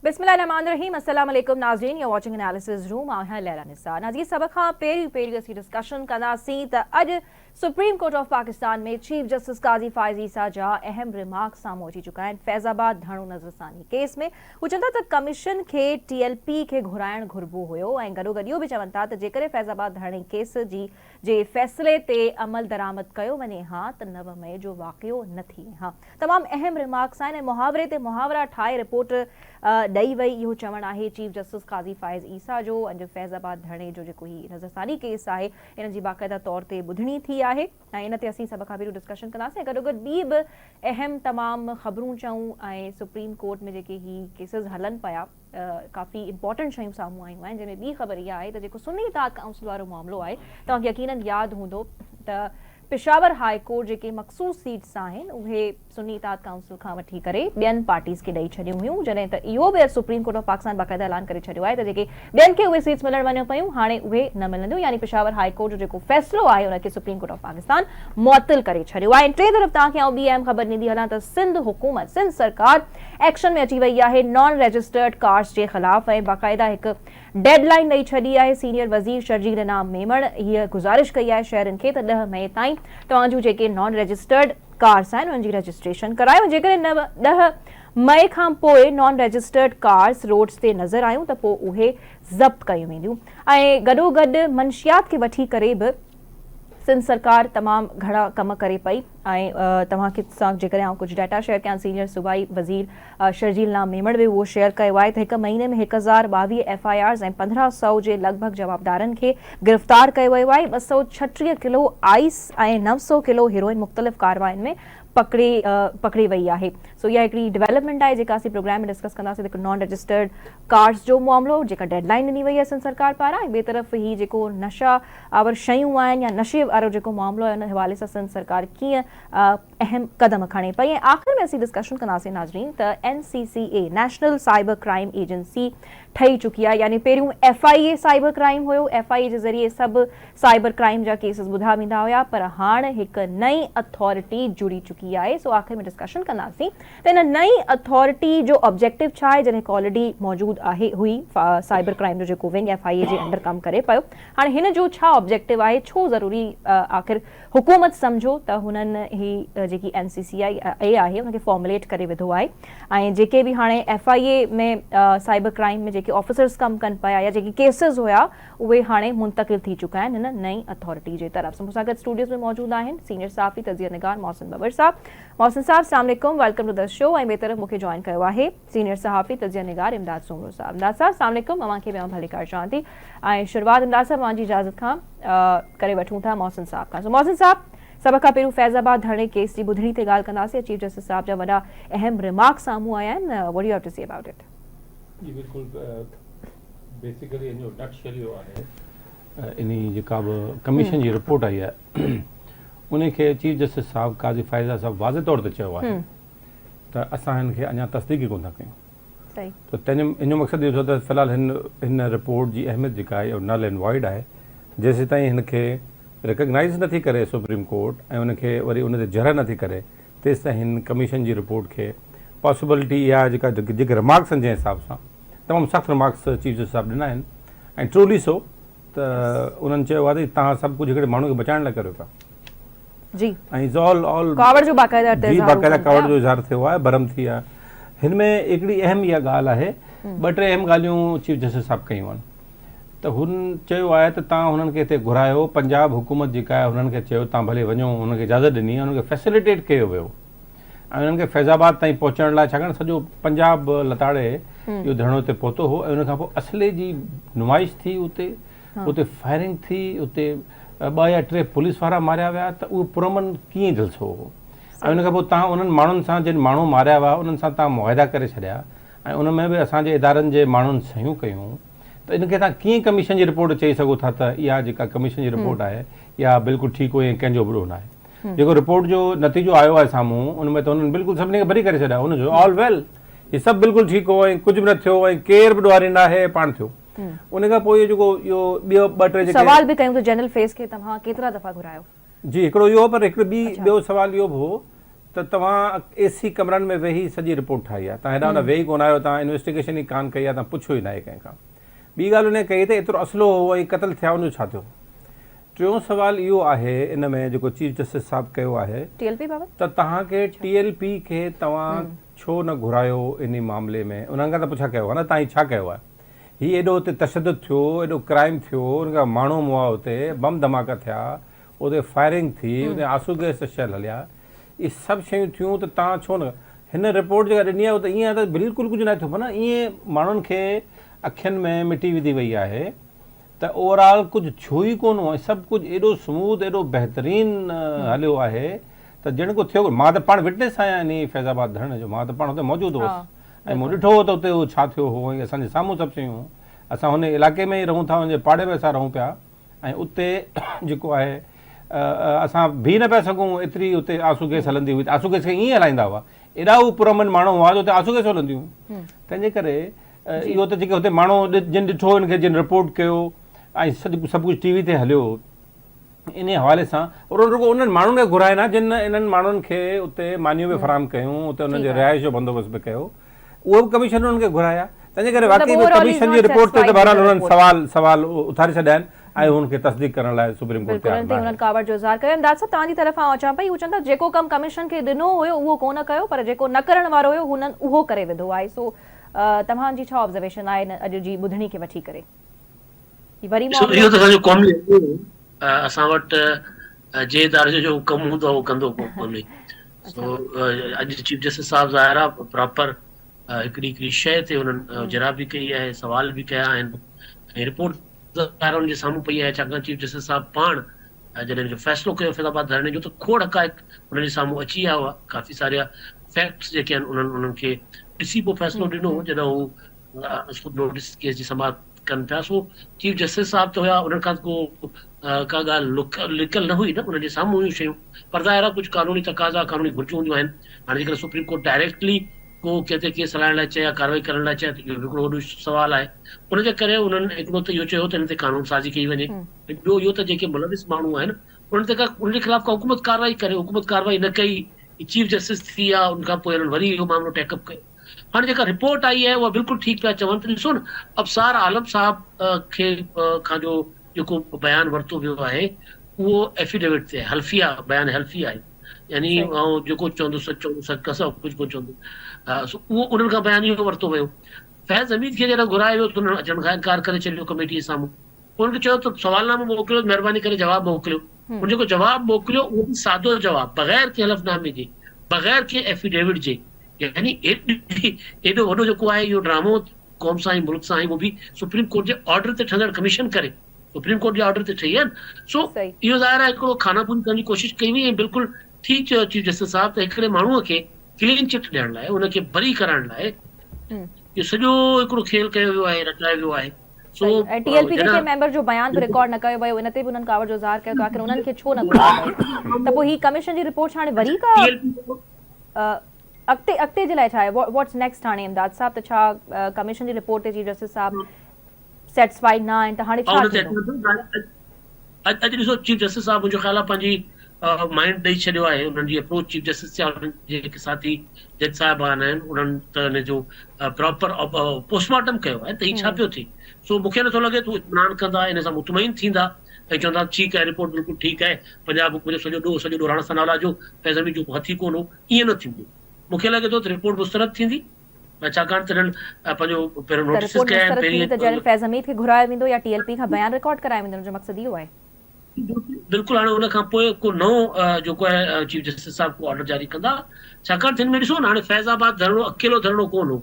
بسم الله الرحمٰن الرحيم السلام عليڪم ناظرين يو واچنگ اناليسز روم آئون آهيان ليلا نثار ناظرين سڀ کان پهريون پهريون اسين ڊسڪشن ڪنداسين ته اڄ supreme court of Pakistan ۾ chief justice Qazi Faez Isa جا اهم ريمارڪس سامهون اچي چڪا آهن فيض آباد ڌرڻو نظرثاني ڪيس ۾ هو چون ٿا ته ڪميشن کي ٽي ايل پي کي گهرائڻ گهربو هيو ۽ گڏوگڏ اهو به چون ٿا ته جيڪڏهن فيض آباد ڌرڻي ڪيس جي جي فيصلي تي عملدرآمد ڪيو وڃي ها ته 9 مئي جو واقعو نه ٿئي ها. تمام اهم ريمارڪس آهن ۽ محاوري تي محاورا ٺاهي رپورٽ ڏئي وئي اهو چوڻ آهي چيف جسٽس قاضي فائز عيسيٰ جو. اڄ فيض آباد ڌرڻي جو جيڪو هي نظرثاني ڪيس آهي ان جي باقاعده طور تي ٻڌڻي ٿي آهي ۽ ان تي اسين سڀ کان پهريون ڊسڪشن ڪنداسين ۽ گڏوگڏ ٻي به اهم تمام خبرون چئون ۽ سپريم ڪورٽ ۾ جيڪي هي ڪيسز هلن پيا ڪافي امپورٽنٽ شيون سامهون آيون آهن جنهن ۾ ٻي خبر اها آهي ته جيڪو سني اتحاد ڪائونسل وارو معاملو آهي توهان کي يقينن ياد هوندو ته پشاور هاء ڪورٽ جيڪي مخصوص سيٽس آهن اهي سني اتحاد ڪائونسل کان وٺي ڪري ٻين پارٽيز کي ڏئي ڇڏيون هيون جڏهن ته اهو به سپريم ڪورٽ آف پاڪستان باقاعده اعلان ڪري ڇڏيو آهي ته جيڪي ٻين کي اهي سيٽس ملڻ وڃيون پيون هاڻي اهي نه ملنديون يعني پشاور هاء ڪورٽ جو جيڪو فيصلو آهي ان کي سپريم ڪورٽ آف پاڪستان معطل ڪري ڇڏيو آهي ۽ ٽئين طرف توهان کي آئون ٻي اهم خبر ڏيندي هلان ته سنڌ حڪومت سنڌ سرڪار ايڪشن ۾ اچي وئي آهي نان رجسٽرڊ ڪارز جي خلاف ۽ باقاعده هڪ ڊيڊ لائين ڏئي ڇڏي آهي سينيئر وزير شرجيل انعام ميمڻ هيء گذارش ڪئي آهي شهرين کي ته ڏهه مئي تائين توهان جون جيڪي نان رجسٽرڊ ڪارز آهن انهن جي رجسٽريشن ڪرايو ۽ جيڪڏهن 9 ڏهه مئي کان پوء نان رجسٽرڊ ڪارز روڊز تي نظر آيون ته پوء اهي ضبط ڪيون وينديون ۽ گڏوگڏ منشيات کي وٺي ڪري به سنڌ سرڪار تمام گهڻا ڪم ڪري پئي ۽ توهان کي سان جيڪڏهن آئون ڪجهه ڊيٽا شيئر ڪيان سينيئر صوبائي وزير شرجيل نام ميمڻ به اهو شيئر ڪيو آهي ته هڪ مهيني ۾ 1022 ايف I آرز ۽ 1500 جي لڳ ڀڳ جوابدارن کي گرفتار ڪيو ويو آهي 236 ڪلو آئس ۽ 900 ڪلو هيروئن مختلف ڪاررواين ۾ پڪڙي پڪڙي وئي آهي سو اها هڪڙي ڊيولپمينٽ آهي جيڪا اسين پروگرام ۾ ڊسڪس ڪنداسين ته هڪ نان رجسٽرڊ ڪارز جو معاملو جيڪا ڊيڊ لائين ڏني وئي آهي سنڌ سرڪار پاران ۽ ٻئي طرف هي جيڪو نشا آور شيون آهن يا نشي وارو جيڪو معاملو آهي ان حوالي سان سنڌ سرڪار ڪيئن اهم قدم کڻي پئي ۽ آخر ۾ اسين ڊسڪشن ڪنداسين ناظرين ته N C C A national cyber crime agency ٺهي چڪي آهي يعني پهريون F I A cyber crime have F I اي جي ذريعي سڀ سائبر ڪرائيم جا ڪيسز ٻڌا ويندا هيا پر هاڻ هڪ نئين اٿارٽي جڙي چڪي آهي سو آخر ۾ ڊسڪشن ڪنداسين ته ان نئين اٿارٽي جو آبجيڪٽو ڇا آهي جڏهن هڪ آلريڊي موجود آهي هئي سائبر ڪرائيم جو جيڪو ونگ ايف I اي جي انڊر ڪم ڪري پيو هاڻي هن جو ڇا آبجيڪٽو آهي ڇو ضروري آخر حڪومت سمجهو ته هنن هي جيڪي اين سي سي اي آهي ان کي فارموليٽ ڪري وڌو آهي ۽ جيڪي به هاڻي F I A ۾ cyber crime ۾ جيڪي آفيسرز ڪم ڪن پيا يا جيڪي ڪيسز هيا اهي هاڻي منتقل ٿي چڪا آهن هن نئين اٿارٽي جي طرف. مون سان گڏ اسٽوڊيوز ۾ موجود آهن سينيئر صحافي تجزيه نگار محسن ٻٻر صاحب. محسن صاحب السلام عليڪم welcome to the show ۽ ٻئي طرف مون کي جوائن ڪيو آهي سينيئر صحافي تجزيه نگار امداد سومرو صاحب. امداد صاحب السلام عليڪم اوهان کي به آئون ڀليڪار چوان ٿي ۽ شروعات امداد صاحب اوهان جي اجازت کان ڪري وٺون ٿا محسن صاحب کان. سو محسن صاحب سڀ کان پهريون فيض آباد ڌرڻي ڪيس جي ٻڌڻي تي ڳالهه ڪنداسين چيف جسٽس صاحب جا وڏا اهم ريمارڪس سامهون آيا آهن what do you have to say about it. جي بلڪل بيسيڪلي ان جو نٽ شيل اهو آهي انهي جيڪا به ڪميشن جي رپورٽ آئي آهي ان کي چيف جسٽس صاحب قاضي فائزه صاحب واضح طور تي چيو آهي ته اسان هن کي اڃا تصديق ئي ڪونه ٿا ڪيون ته تنهن جو ان جو مقصد اهو ٿيو ته في الحال هن هن رپورٽ جي اهميت جيڪا آهي اها نل اينڊ وائڊ آهي جيسيتائين هن کي ريڪگنائز نٿي ڪري سپريم ڪورٽ ۽ ان کي وري ان تي جرح نٿي ڪري تيستائين هن ڪميشن جي رپورٽ کي پاسيبلٽي اها آهي جيڪا جيڪي رمارڪس آهن جنهن حساب سان تمام سخت رمارڪس چيف جسٽس صاحب ڏنا آهن ۽ ٽرولي سو ته انهن چيو آهي ته توهان سڀ ڪجهه هڪڙي ماڻهو کي بچائڻ لاء ڪريو پيا جي ۽ آل آل ڪاوڙ جو باقاعده جي باقاعده ڪاوڙ جو اظهار ٿيو آهي برهم ٿي آهي هن ۾ هڪڙي اهم اها ڳالهه آهي ٻه ٽي اهم ڳالهيون چيف جسٽس صاحب ڪيون آهن ته هن چيو آهي ته توهان هنن کي هتي گهرايو، پنجاب حڪومت جيڪا آهي هنن کي چيو توهان ڀلي وڃو، هنن کي اجازت ڏني ۽ هنن کي فيسليٽيٽ ڪيو ويو ۽ هنن کي فيض آباد تائين پهچڻ لاء ڇاڪاڻ سڄو پنجاب لتاڙي اهو ڌرڻو اتي پهتو هو ۽ ان کان پوء اسلحي جي نمائش ٿي اتي اتي فائرنگ ٿي اتي ٻه يا ٽي پوليس وارا ماريا ويا ته اهو پرامن ڪيئن جلسو هو ۽ ان کان پوء توهان انهن ماڻهن سان جن ماڻهو ماريا هئا انهن سان توهان معاهدا ڪري ڇڏيا ۽ ان ۾ به اسان جي ادارن جي ماڻهن صحيحون ڪيون ته ان کي توهان ڪيئن ڪميشن جي رپورٽ چئي سگهو ٿا ته اها جيڪا ڪميشن جي رپورٽ آهي اها بلڪل ٺيڪ هئي ۽ ڪنهن جو به ڏوهه ناهي. جيڪو رپورٽ جو نتيجو آيو آهي سامهون ان ۾ ته انهن بلڪل سڀني کي بري ڪري ڇڏيو آهي ان جو آل ويل هي سڀ بلڪل ٺيڪ هو ۽ ڪجهه به نه ٿيو ۽ ڪير به ڏوهاري ناهي پاڻ ٿيو ان کان پوء اهو جيڪو اهو ٻيو ٻه ٽي جيڪي سوال به ڪيون ته جنرل فيض کي توهان ڪيترا دفعا گهرايو؟ جي هڪڙو اهو پر هڪڙو ٻي ٻيو سوال اهو به هو ته. ته توهان اي سي ڪمرن ۾ ويهي سڄي رپورٽ ٺاهي آهي، توهان هيڏانهن هوڏانهن ويهي ڪونه آهيو، توهان انويسٽيگيشن ئي ڪانه ڪئي آهي، توهان پڇيو ئي ناهي ڪنهن کان. ٻي ڳالهه انهيء ڪئي ته ايترو اسلحو هو ۽ قتل ٿيا ان جو ڇا ٿيو؟ ٽيون سوال اهو آهي ان ۾ جيڪو چيف جسٽس صاحب ڪيو آهي ٽي ايل پي بابت؟ ته توهان کي ٽي ايل پي کي توهان ڇو نه گهرايو انهي معاملي ۾ انهن کان ته پڇا ڪيو ها نه توهان هي ڇا ڪيو آهي؟ هي ايڏو اتي تشدد ٿيو ايڏو ڪرائيم ٿيو ان کان ماڻهو مئا اتي بم ڌماڪا ٿيا اتي فائرنگ ٿي اتي آنسو گئس جا شيل هليا اهي سڀ شيون ٿيون ته توهان ڇو نه هن رپورٽ جيڪا ڏني آهي اهو ته ائين آهي ته بلڪل ڪجهه ناهي ٿيو معنيٰ ائين ماڻهن کي اکين ۾ مٽي وڌي وئي آهي ته اوور آل ڪجهه ٿيو ئي ڪونه هو ۽ سڀ ڪجهه ايڏو سموٿ ايڏو بهترين هليو آهي ته ڄڻ ڪو ٿيو مان ته پاڻ وٽنس آهيان انهي فيض آباد ڌرڻي جو مان ته پاڻ اتي موجود هوس ۽ مون ڏٺو هو ته اتي اهو ڇا ٿيو هو ۽ اسان جي سامهون سڀ شيون اسان هن علائقي ۾ ئي رهون ٿا ان جي پاڙي ۾ اسان رهون پيا ۽ اتي جيڪو آهي اسان بيهي نه پيا سگهون ايتري اتي آنسو گئس هلندي هئي آنسو گئس کي ائين هلائيندا هئا ايڏا هو پرامن ماڻهو هئا جو اتي آنسو گئس هلندي هيون تنهن جي ڪري اهو ته جيڪي اتي ماڻهو جن ڏٺو ان کي جن رپورٽ ڪيو ۽ سڄ سڀ ڪجهه ٽي وي تي هليو ان حوالي سان رڳو انهن ماڻهن کي گهرائن ها جن انهن ماڻهن کي اتي مانيون به فراهم ڪيون اتي انهن جي رهائش جو بندوبست به ڪيو اهو به ڪميشن انهن کي گهرايا تنهن جي ڪري واقعي به ڪميشن جي رپورٽ تي ته بهرحال انهن سوال سوال اٿاري ڇڏيا آهن ۽ انهن کي تصديق ڪرڻ لاء سپريم ڪورٽ تيار ناهي. انهن ڪاوڙ جو اظهار ڪيو. امداد صاحب توهان جي طرف آئون اچان پئي هو چون ٿا جيڪو ڪم ڪميشن کي ڏنو هيو اهو ڪونه ڪيو پر جيڪو نه ڪرڻ وارو هيو هنن اهو ڪري وڌو آهي سو توهان جي ڇا آبزرويشن آهي اڄ جي ٻڌڻي کي وٺي ڪري هي وري ڏسو اهو ته اسان جو قومي اسان وٽ جنهن اداري جو جيڪو ڪم هوندو آهي اهو ڪندو ڪونهي سو اڄ چيف جسٽس صاحب ظاهر آهي پراپر هڪڙي هڪڙي شيء تي انهن جرح به ڪئي آهي سوال به ڪيا آهن ۽ رپورٽ ظاهر انهن جي سامهون پئي آهي ڇاڪاڻ چيف جسٽس صاحب پاڻ جڏهن جو فيصلو ڪيو فيض آباد ڌرڻي جو ته کوڙ حقائق انهن جي سامهون اچي ويا هئا ڪافي سارا فيڪٽس جيڪي آهن انهن انهن کي ڏسي پوء فيصلو ڏنو هو جڏهن هو خود نوٽيس ڪيس جي سماعت ڪن پيا سو چيف جسٽس صاحب ته هيا انهن کان ڪو ڪا ڳالهه لڪل نه هئي نه انهن جي سامهون هيون شيون پر ظاهر آهي ڪجهه قانوني تقاضا قانوني گهرجون هونديون آهن هاڻي جيڪڏهن سپريم ڪورٽ ڊائريڪٽلي ڪو ڪنهن تي ڪيس هلائڻ لاء چئي يا ڪارروائي ڪرڻ لاء چئي ته اهو به هڪڙو وڏو سوال آهي ان جي ڪري انهن هڪڙو ته اهو چيو ته ان تي قانون سازي ڪئي وڃي ۽ ٻيو اهو ته جيڪي ملوث ماڻهو آهن انهن تي ڪا انهن جي خلاف ڪا حڪومت ڪارروائي ڪري حڪومت ڪارروائي نه ڪئي چيف جسٽس ٿي ويا ان کان پوء انهن وري اهو معاملو ٽيڪ اپ ڪيو هاڻي جيڪا رپورٽ آئي آهي اها بلڪل ٺيڪ پيا چون ته ڏسو نه ابصار عالم صاحب کي کان جو جيڪو بيان ورتو ويو آهي اهو ايفيڊيوٽ تي حلفيه بيان حلفي آهي يعني آئون جيڪو چوندس سچ چوندس سچ کان سواء ڪجهه ڪونه چوندس سو اهو انهن کان بيان اهو ورتو ويو فيض حميد کي جڏهن گهرايو ويو ته انهن اچڻ کان انڪار ڪري ڇڏيو ڪميٽي جي سامهون انهن کي چيو ته سوالنامو موڪليو مهرباني ڪري جواب موڪليو هن جيڪو جواب موڪليو اهو به سادو جواب بغير ڪنهن حلف نامي جي بغير ڪنهن ايفيڊيوٽ جي يعني ايڏو وڏو جيڪو آهي اهو ڊرامو قوم سان ۽ ملڪ سان ۽ اهو به سپريم ڪورٽ جي آرڊر تي ٺهندڙ ڪميشن ڪري سپريم ڪورٽ جي آرڊر تي ٺهي آهي سو اهو ظاهر آهي هڪڙو خانه پوري ڪرڻ جي ڪوشش ڪئي وئي ۽ بلڪل ٺيڪ چيو چيف جسٽس صاحب ته هڪڙي ماڻهوء کي ڪلين چٽ ڏيڻ لاء ان کي بري ڪرائڻ لاء اهو سڄو هڪڙو کيل ڪيو ويو آهي رچايو ويو آهي سو ۽ ٽي ايل پي جي ڪنهن ميمبر جو بيان به رڪارڊ نه ڪيو ويو ان تي به انهن ڪاوڙ جو اظهار ڪيو ته آخر انهن کي ڇو نه گهرايو ويو ته پوء هي ڪميشن جي رپورٽ ڇا هاڻي وري ڪا اڳتي اڳتي جي لاء ڇا آهي واٽس نيڪسٽ هاڻي امداد صاحب ته ڇا ڪميشن جي رپورٽ تي چيف جسٽس صاحب سيٽسفائيڊ نه آهن ته هاڻي ڇا ٿيندو؟ اڄ ڏسو چيف جسٽس صاحب منهنجو خيال آهي پنهنجي مائنڊ ڏئي ڇڏيو آهي انهن جي اپروچ چيف جسٽس يا انهن جي جيڪي ساٿي جج صاحبان آهن انهن ته ان جو پراپر پوسٽ مارٽم ڪيو آهي ته هي ڇا پيو ٿئي سو مون کي نٿو لڳي ته هو اطمينان ڪندا ان سان مطمئن ٿيندا ۽ چوندا ٺيڪ آهي رپورٽ بلڪل ٺيڪ آهي پنجاب حڪومت جو سڄو ڏوهه سڄو ڏوهه راڻا ثناء الله جو فيض حميد جو ڪو هٿ ئي ڪونه هو ائين نه ٿيندو مون کي لڳي ٿو ته رپورٽ مسترد ٿيندي ڇاڪاڻ ته هنن پنهنجو پهريون ته نوٽيسز رپورٽ ڪيا آهن مسترد ٿيندي پهرين ته جنرل فيض حميد کي گهرايو ويندو يا ٽي ايل پي کان بيان رڪارڊ ڪرايو ويندو ان جو مقصد اهو آهي. بلڪل هاڻي ان کان پوء ڪو نئون جيڪو آهي چيف جسٽس صاحب ڪو آرڊر جاري ڪندا ڇاڪاڻ ته هن ۾ ڏسو نه هاڻي فيض آباد ڌرڻو اڪيلو ڌرڻو ڪونه هو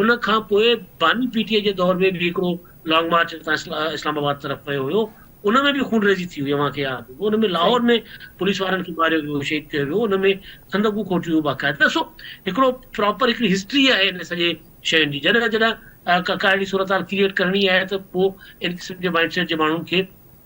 ان کان پوء باني پي ٽي آء جي دور ۾ به هڪڙو لانگ مارچ هتان اسلام آباد طرف ويو هيو ان ۾ به خونريزي ٿي هئي اوهان کي ياد هوندو ان ۾ لاهور ۾ پوليس وارن کي ماريو ويو شهيد ڪيو ويو ان ۾ خندقون کوٽيون ويون باقاعده سو هڪڙو پراپر هڪڙي هسٽري آهي ان سڄي شين جي جڏهن جڏهن ڪا اهڙي صورتحال ڪريئيٽ ڪرڻي آهي ته پوء ان قسم جي مائنڊ سيٽ جي ماڻهن کي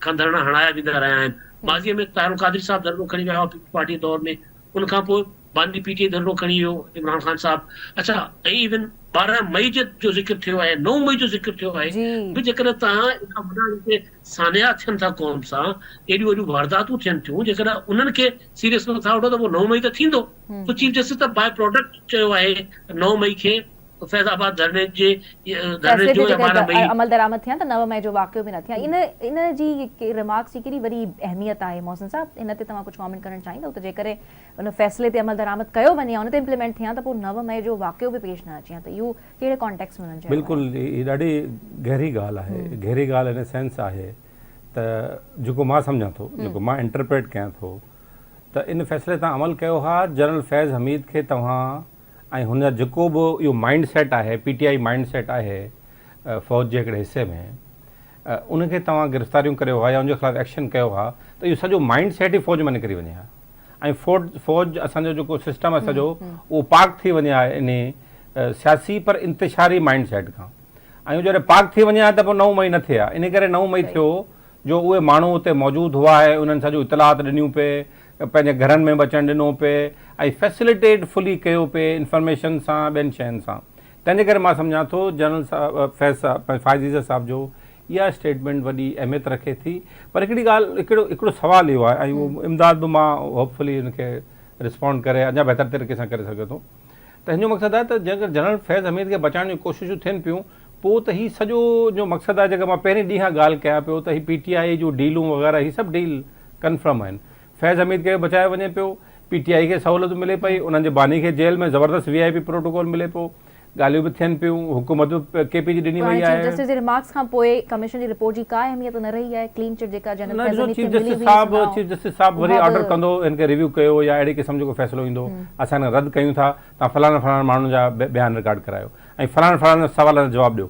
کان ڌرڻا هڻايا ويندا رهيا آهن. ماضيء ۾ طاهر القادري صاحب ڌرڻو کڻي ويا هئا پيپلز پارٽيء دور ۾، ان کان پوء باني پي ٽي آء ڌرڻو کڻي ويو عمران خان صاحب اڇا ۽ ايون 12 مئي جي جو ذڪر ٿيو آهي 9 مئي جو ذڪر ٿيو آهي به جيڪڏهن توهان ايڏا وڏا جيڪي سانحا ٿين ٿا قوم سان ايڏيون وڏيون وارداتون ٿين ٿيون جيڪڏهن انهن کي سيريس نه ٿا وٺو ته پوء 9 مئي ته ٿيندو سو چيف جسٽس ته باء پراڊڪٽ چيو آهي 9 مئي کي فيض آباد ڌرڻي جي ڌرڻي فيصلي جو تي يا 12 جيڪڏهن مئي عمل درآمد ٿيا ته 9 مئي جو واقعو به نه ٿيا ان ان جي ريمارڪس جي ڪيڏي وڏي اهميت آهي محسن صاحب ان تي توهان ڪجهه ڪامينٽ ڪرڻ چاهيندو ته جيڪڏهن ان فيصلي تي عمل درآمد ڪيو وڃي يا ان تي امپليمينٽ ٿيا ته پوء 9 مئي جو واقعو به پيش نه اچي ها ته اهو ڪهڙي ڪانٽيڪس ۾ انهن چيو آهي؟ بلڪل هي ڏاڍي گهري ڳالهه آهي گهري ڳالهه ان سينس آهي ته جيڪو مان سمجهان ٿو جيڪو مان انٽرپريٽ ڪيان ٿو ته ان فيصلي تان عمل ڪيو ها جنرل فيض حميد کي توهان ۽ هن جا جيڪو به اهو مائنڊ سيٽ آهي P T I mind set آهي فوج جي هڪڙي حصي ۾ ان کي توهان گرفتاريون ڪريو ها يا ان جي خلاف ايڪشن ڪيو ها ته اهو سڄو مائنڊ سيٽ ئي فوج مان نڪري وڃي ها ۽ فوج فوج اسان جو جيڪو سسٽم آهي سڄو اهو پاڪ ٿي وڃي ها انهي سياسي پر انتشاري مائنڊ سيٽ کان ۽ اهو جڏهن پاڪ ٿي وڃي ها ته پوء 9 مئي نه ٿئي ها انهي ڪري 9 مئي ٿيو جو اهي ماڻهو اتي موجود هئا ۽ انهن سڄو اطلاعات ڏنيون پئي پنهنجي گهرن ۾ به اچڻ ڏنو پئي ۽ فيسليٽيٽ فلي ڪيو پئي انفارميشن سان ٻين شين سان تنهن جي ڪري مان سمجهان ٿو جنرل صاحب فيض صاحب فائز عيسيٰ صاحب جو اها اسٽيٽمينٽ وڏي اهميت رکي ٿي پر هڪڙي ڳالهه هڪڙو هڪڙو سوال اهو آهي ۽ اهو امداد به مان هوپ فلي ان کي رسپونڊ ڪري اڃا بهتر طريقي سان ڪري سگهي ٿو ته هن جو مقصد آهي ته جيڪر جنرل فيض حميد کي بچائڻ جون ڪوششون ٿين پيون پوء ته هي سڄو جو مقصد آهي جيڪا مان پهرين ڏينهن کان ڳالهه ڪيان پيو ته هي پي ٽي آء جون ڊيلون وغيره هي سڀ ڊيل ڪنفرم آهن فيض حميد کي به بچايو وڃي پيو، پي ٽي آء کي سهولتون ملي پئي، انهن جي باني کي جيل ۾ زبردست وي آء پي پروٽوڪول ملي پيو، ڳالهيون به ٿين پيون، حڪومت به ڪي پي جي ڏني پراڻي وئي چيف آهي. جسٽس جي ريمارڪس کان پوء ڪميشن جي رپورٽ جي ڪا اهميت نه رهي آهي، ڪلين چٽ جيڪا جنرل نه فيض ڏسو حميد چيف کي ملي جسٽس هئي صاحب سنائو چيف جسٽس صاحب وري اها آرڊر به ڪندو هن کي ريويو ڪيو يا اهڙي قسم جو ڪو فيصلو ايندو اسان هن کي رد ڪيون ٿا توهان فلاڻن فلاڻن ماڻهن جا بيان رڪارڊ ڪرايو ۽ فلاڻن فلاڻن سوالن جا جواب ڏيو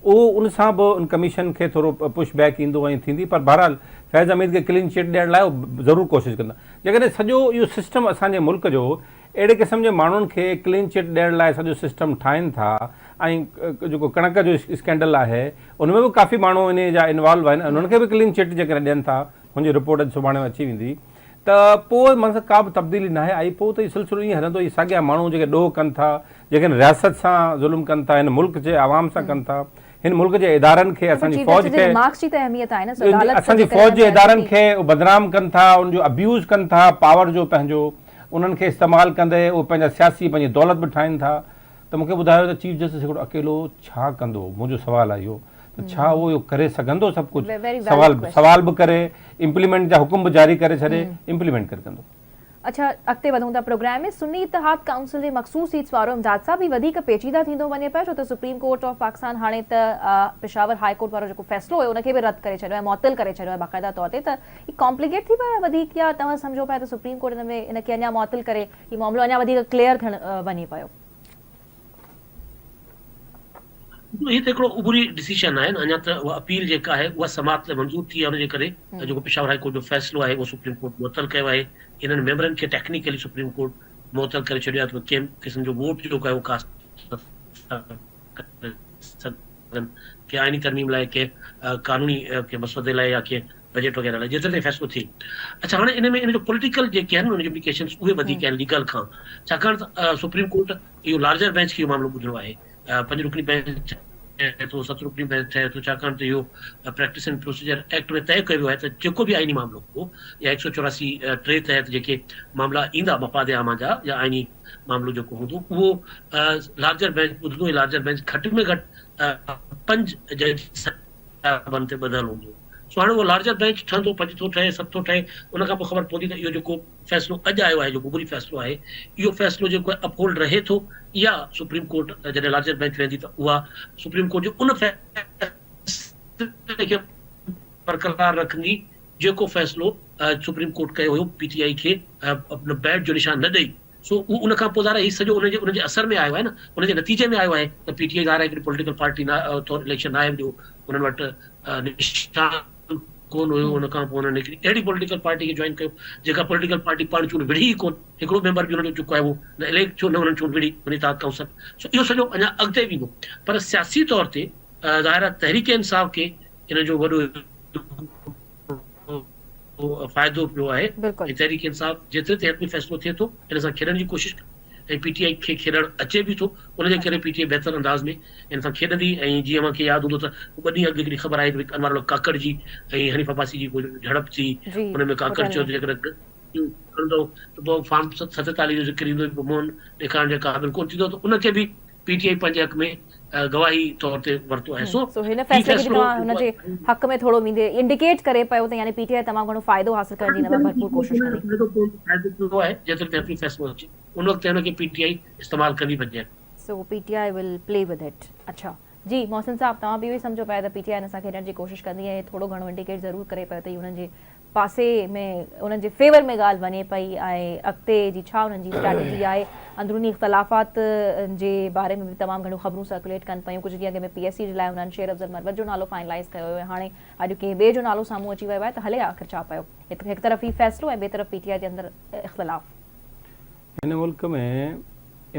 اهو ان سان به ان ڪميشن کي ٿورو پش بيڪ ايندو ۽ ٿيندي پر بهرحال فيض حميد کي ڪلين چٽ ڏيڻ لاء ضرور ڪوشش ڪندا. جيڪڏهن سڄو اهو سسٽم اسان جي ملڪ جو اهڙي قسم جي ماڻهن کي ڪلين چٽ ڏيڻ لاء سڄو سسٽم ٺاهين ٿا ۽ جيڪو ڪڻڪ جو اسڪينڊل آهي ان ۾ به ڪافي ماڻهو انهي جا انوالو آهن انهن کي به ڪلين چٽ جيڪڏهن ڏين ٿا هن جي رپورٽ اڄ سڀاڻي اچي ويندي ته پوء معنيٰ ڪا به تبديلي ناهي آئي پوء ته اهو سلسلو ائين هلندو اهي ساڳيا ماڻهو جيڪي ڏوهه ڪن ٿا جيڪي هن رياست سان ظلم ڪن ٿا هن ملڪ جي عوام سان ڪن ٿا هن ملڪ جي ادارن کي اسان جي فوج کي اسان جي فوج جي ادارن کي بدنام ڪن ٿا ان جو ابيوز ڪن ٿا پاور جو پنهنجو انهن کي استعمال ڪندي اهي پنهنجا سياسي پنهنجي دولت به ٺاهين ٿا ته مون کي ٻڌايو ته چيف جسٽس هڪڙو اڪيلو ڇا ڪندو منهنجو سوال آهي اهو ته ڇا اهو اهو ڪري سگهندو سڀ ڪجهه سوال سوال به ڪري امپليمينٽ جا حڪم به جاري ڪري ڇڏي امپليمينٽ ڪير ڪندو. اڇا اڳتي وڌون ٿا پروگرام ۾ سني اتحاد ڪائونسل جي مخصوص سيٽس وارو امداد صاحب هي وڌيڪ پيچيده ٿيندو وڃي پيو ڇو ته سپريم ڪورٽ آف پاڪستان هاڻي ته پشاور هاء ڪورٽ وارو جيڪو فيصلو هيو ان کي به رد ڪري ڇڏيو ۽ معطل ڪري ڇڏيو آهي باقاعده طور تي ته هي ڪامپليڪيٽ ٿي پيو آهي وڌيڪ يا توهان سمجهو پيا ته سپريم ڪورٽ ان ۾ ان کي اڃا معطل ڪري هي معاملو اڃا وڌيڪ ڪليئر ٿيڻ وڃي پيو. هي ته هڪڙو عبوري ڊسيشن آهي نه اڃا ته اها اپيل جيڪا آهي اها سماعت لاء منظور ٿي آهي ان جي ڪري جيڪو پشاور هاء ڪورٽ جو فيصلو آهي اهو سپريم ڪورٽ معطل ڪيو آهي انهن ميمبرن کي ٽيڪنيڪلي سپريم ڪورٽ معطل ڪري ڇڏيو آهي ته ڪنهن قسم جو ووٽ جيڪو آهي اهو ڪاسٽ نٿا ڪري سگهن ڪنهن آئيني ترميم لاء ڪنهن قانوني ڪنهن مسودي لاء يا ڪنهن بجيٽ وغيره لاء جيتري تائين فيصلو ٿئي اڇا هاڻي ان ۾ ان جو پوليٽيڪل جيڪي آهن ان جون امپليڪيشنس اهي وڌيڪ آهن ليگل کان ڇاڪاڻ ته سپريم ڪورٽ اهو لارجر بينچ کي اهو معاملو ٻڌڻو آهي پنج رڪني بينچ ٺهي ٿو ست رڪني بينچ ٺهي ٿو ڇاڪاڻ ته اهو پريڪٽس اينڊ پروسيجر ايڪٽ ۾ طئي ڪيو ويو آهي ته جيڪو به آئيني معاملو هو يا 184 ٽي تحت جيڪي معاملا ايندا مفاد عامه جا يا آئيني معاملو جيڪو هوندو اهو لارجر بينچ ٻڌندو ۽ لارجر بينچ گهٽ ۾ گهٽ پنج جج صاحبن تي ٻڌل هوندو سو هاڻي اهو لارجر بينچ ٺهندو، پنج ٿو ٺهي، ست ٿو ٺهي، ان کان پوء خبر پوندي ته اهو جيڪو فيصلو اڄ آيو آهي، جيڪو عبوري فيصلو آهي، اهو فيصلو جيڪو آهي اپ هولڊ رهي ٿو يا سپريم ڪورٽ جڏهن لارجر بينچ ويندي ته اها سپريم ڪورٽ جي ان فيصلي کي برقرار رکندي جيڪو فيصلو سپريم ڪورٽ ڪيو هيو پي ٽي آء کي بيٽ جو نشان نه ڏئي. سو اهو ان کان پوء ظاهر آهي هي سڄو ان جي ان جي اثر ۾ آيو آهي نه ان جي نتيجي ۾ آيو آهي ته پي ٽي آء ظاهر آهي هڪڙي پوليٽيڪل پارٽي نه طور اليڪشن ناهي وڙهيو انهن وٽ نشان ڪونه هيو ان کان پوء انهن هڪڙي اهڙي پوليٽيڪل پارٽي کي جوائن ڪيو جيڪا پوليٽيڪل پارٽي پاڻ چونڊ وڙهي ئي ڪونه هڪڙو ميمبر به انهن جو جيڪو آهي اهو نه اليڪٽ ٿيو نه انهن چونڊ وڙهي سني اتحاد ڪائونسل سو اهو سڄو اڃا اڳتي ويندو پر سياسي طور تي ظاهر آهي تحريڪ انصاف کي ان جو وڏو فائدو پيو آهي ۽ تحريڪ انصاف جيتري تي حتمي فيصلو ٿئي ٿو ان سان کيڏڻ جي ڪوشش ۽ پي ٽي آء کي کيڏڻ اچي به ٿو ان جي ڪري پي ٽي آء بهتر انداز ۾ ان سان کيڏندي ۽ جيئن اوهان کي ياد هوندو ته ٻه ڏينهن اڳ هڪڙي خبر آئي ته انوار الحق ڪاڪڙ جي ۽ حنيف عباسي جي ڪو جهڙپ ٿي ان ۾ ڪاڪڙ چيو ته جيڪڏهن کڻندو ته پوء فارم 47 جو ذڪر ايندو پوء منهن ڏيکارڻ جي قابل ڪونه ٿيندو ته ان کي به پي ٽي آء پنهنجي حق ۾ گواهي طور تي ورتو آهي سو سو هن فيصلي کي به توهان هن جي حق ۾ ٿورو ويندي انڊيڪيٽ ڪري پيو ته يعني پي ٽي آء تمام گهڻو فائدو حاصل ڪرڻ جي هن مان ڀرپور ڪوشش ڪندي. فائدو پوندو فائدو پيو آهي جيتري تائين حتمي فيصلو اچي ان وقت تائين هن کي پي ٽي آء استعمال ڪندي بچجي. So P T I will play with it. اڇا جي محسن صاحب توهان به اهو ئي سمجهو پيا ته پي ٽي آء هن سان کيڏڻ جي ڪوشش ڪندي ۽ ٿورو گهڻو انڊيڪيٽ ضرور ڪري پيو ته هي هنن جي پاسي ۾ انهن جي فيور ۾ ڳالهه وڃي پئي ۽ اڳتي جي ڇا انهن جي اسٽريٽجي آهي اندروني اختلافات جي باري ۾ به تمام گهڻيون خبرون سرڪوليٽ ڪن پيون ڪجهه ڏينهن اڳ ۾ پي ايس سي جي لاء انهن شير افضل مروت جو نالو فائنلائز ڪيو هيو ۽ هاڻي اڄ ڪنهن ٻئي جو نالو سامهون اچي ويو آهي ته هلي آخر ڇا پيو هڪ طرف هي فيصلو ۽ ٻئي طرف پي ٽي آء جي اندر اختلاف. هن ملڪ ۾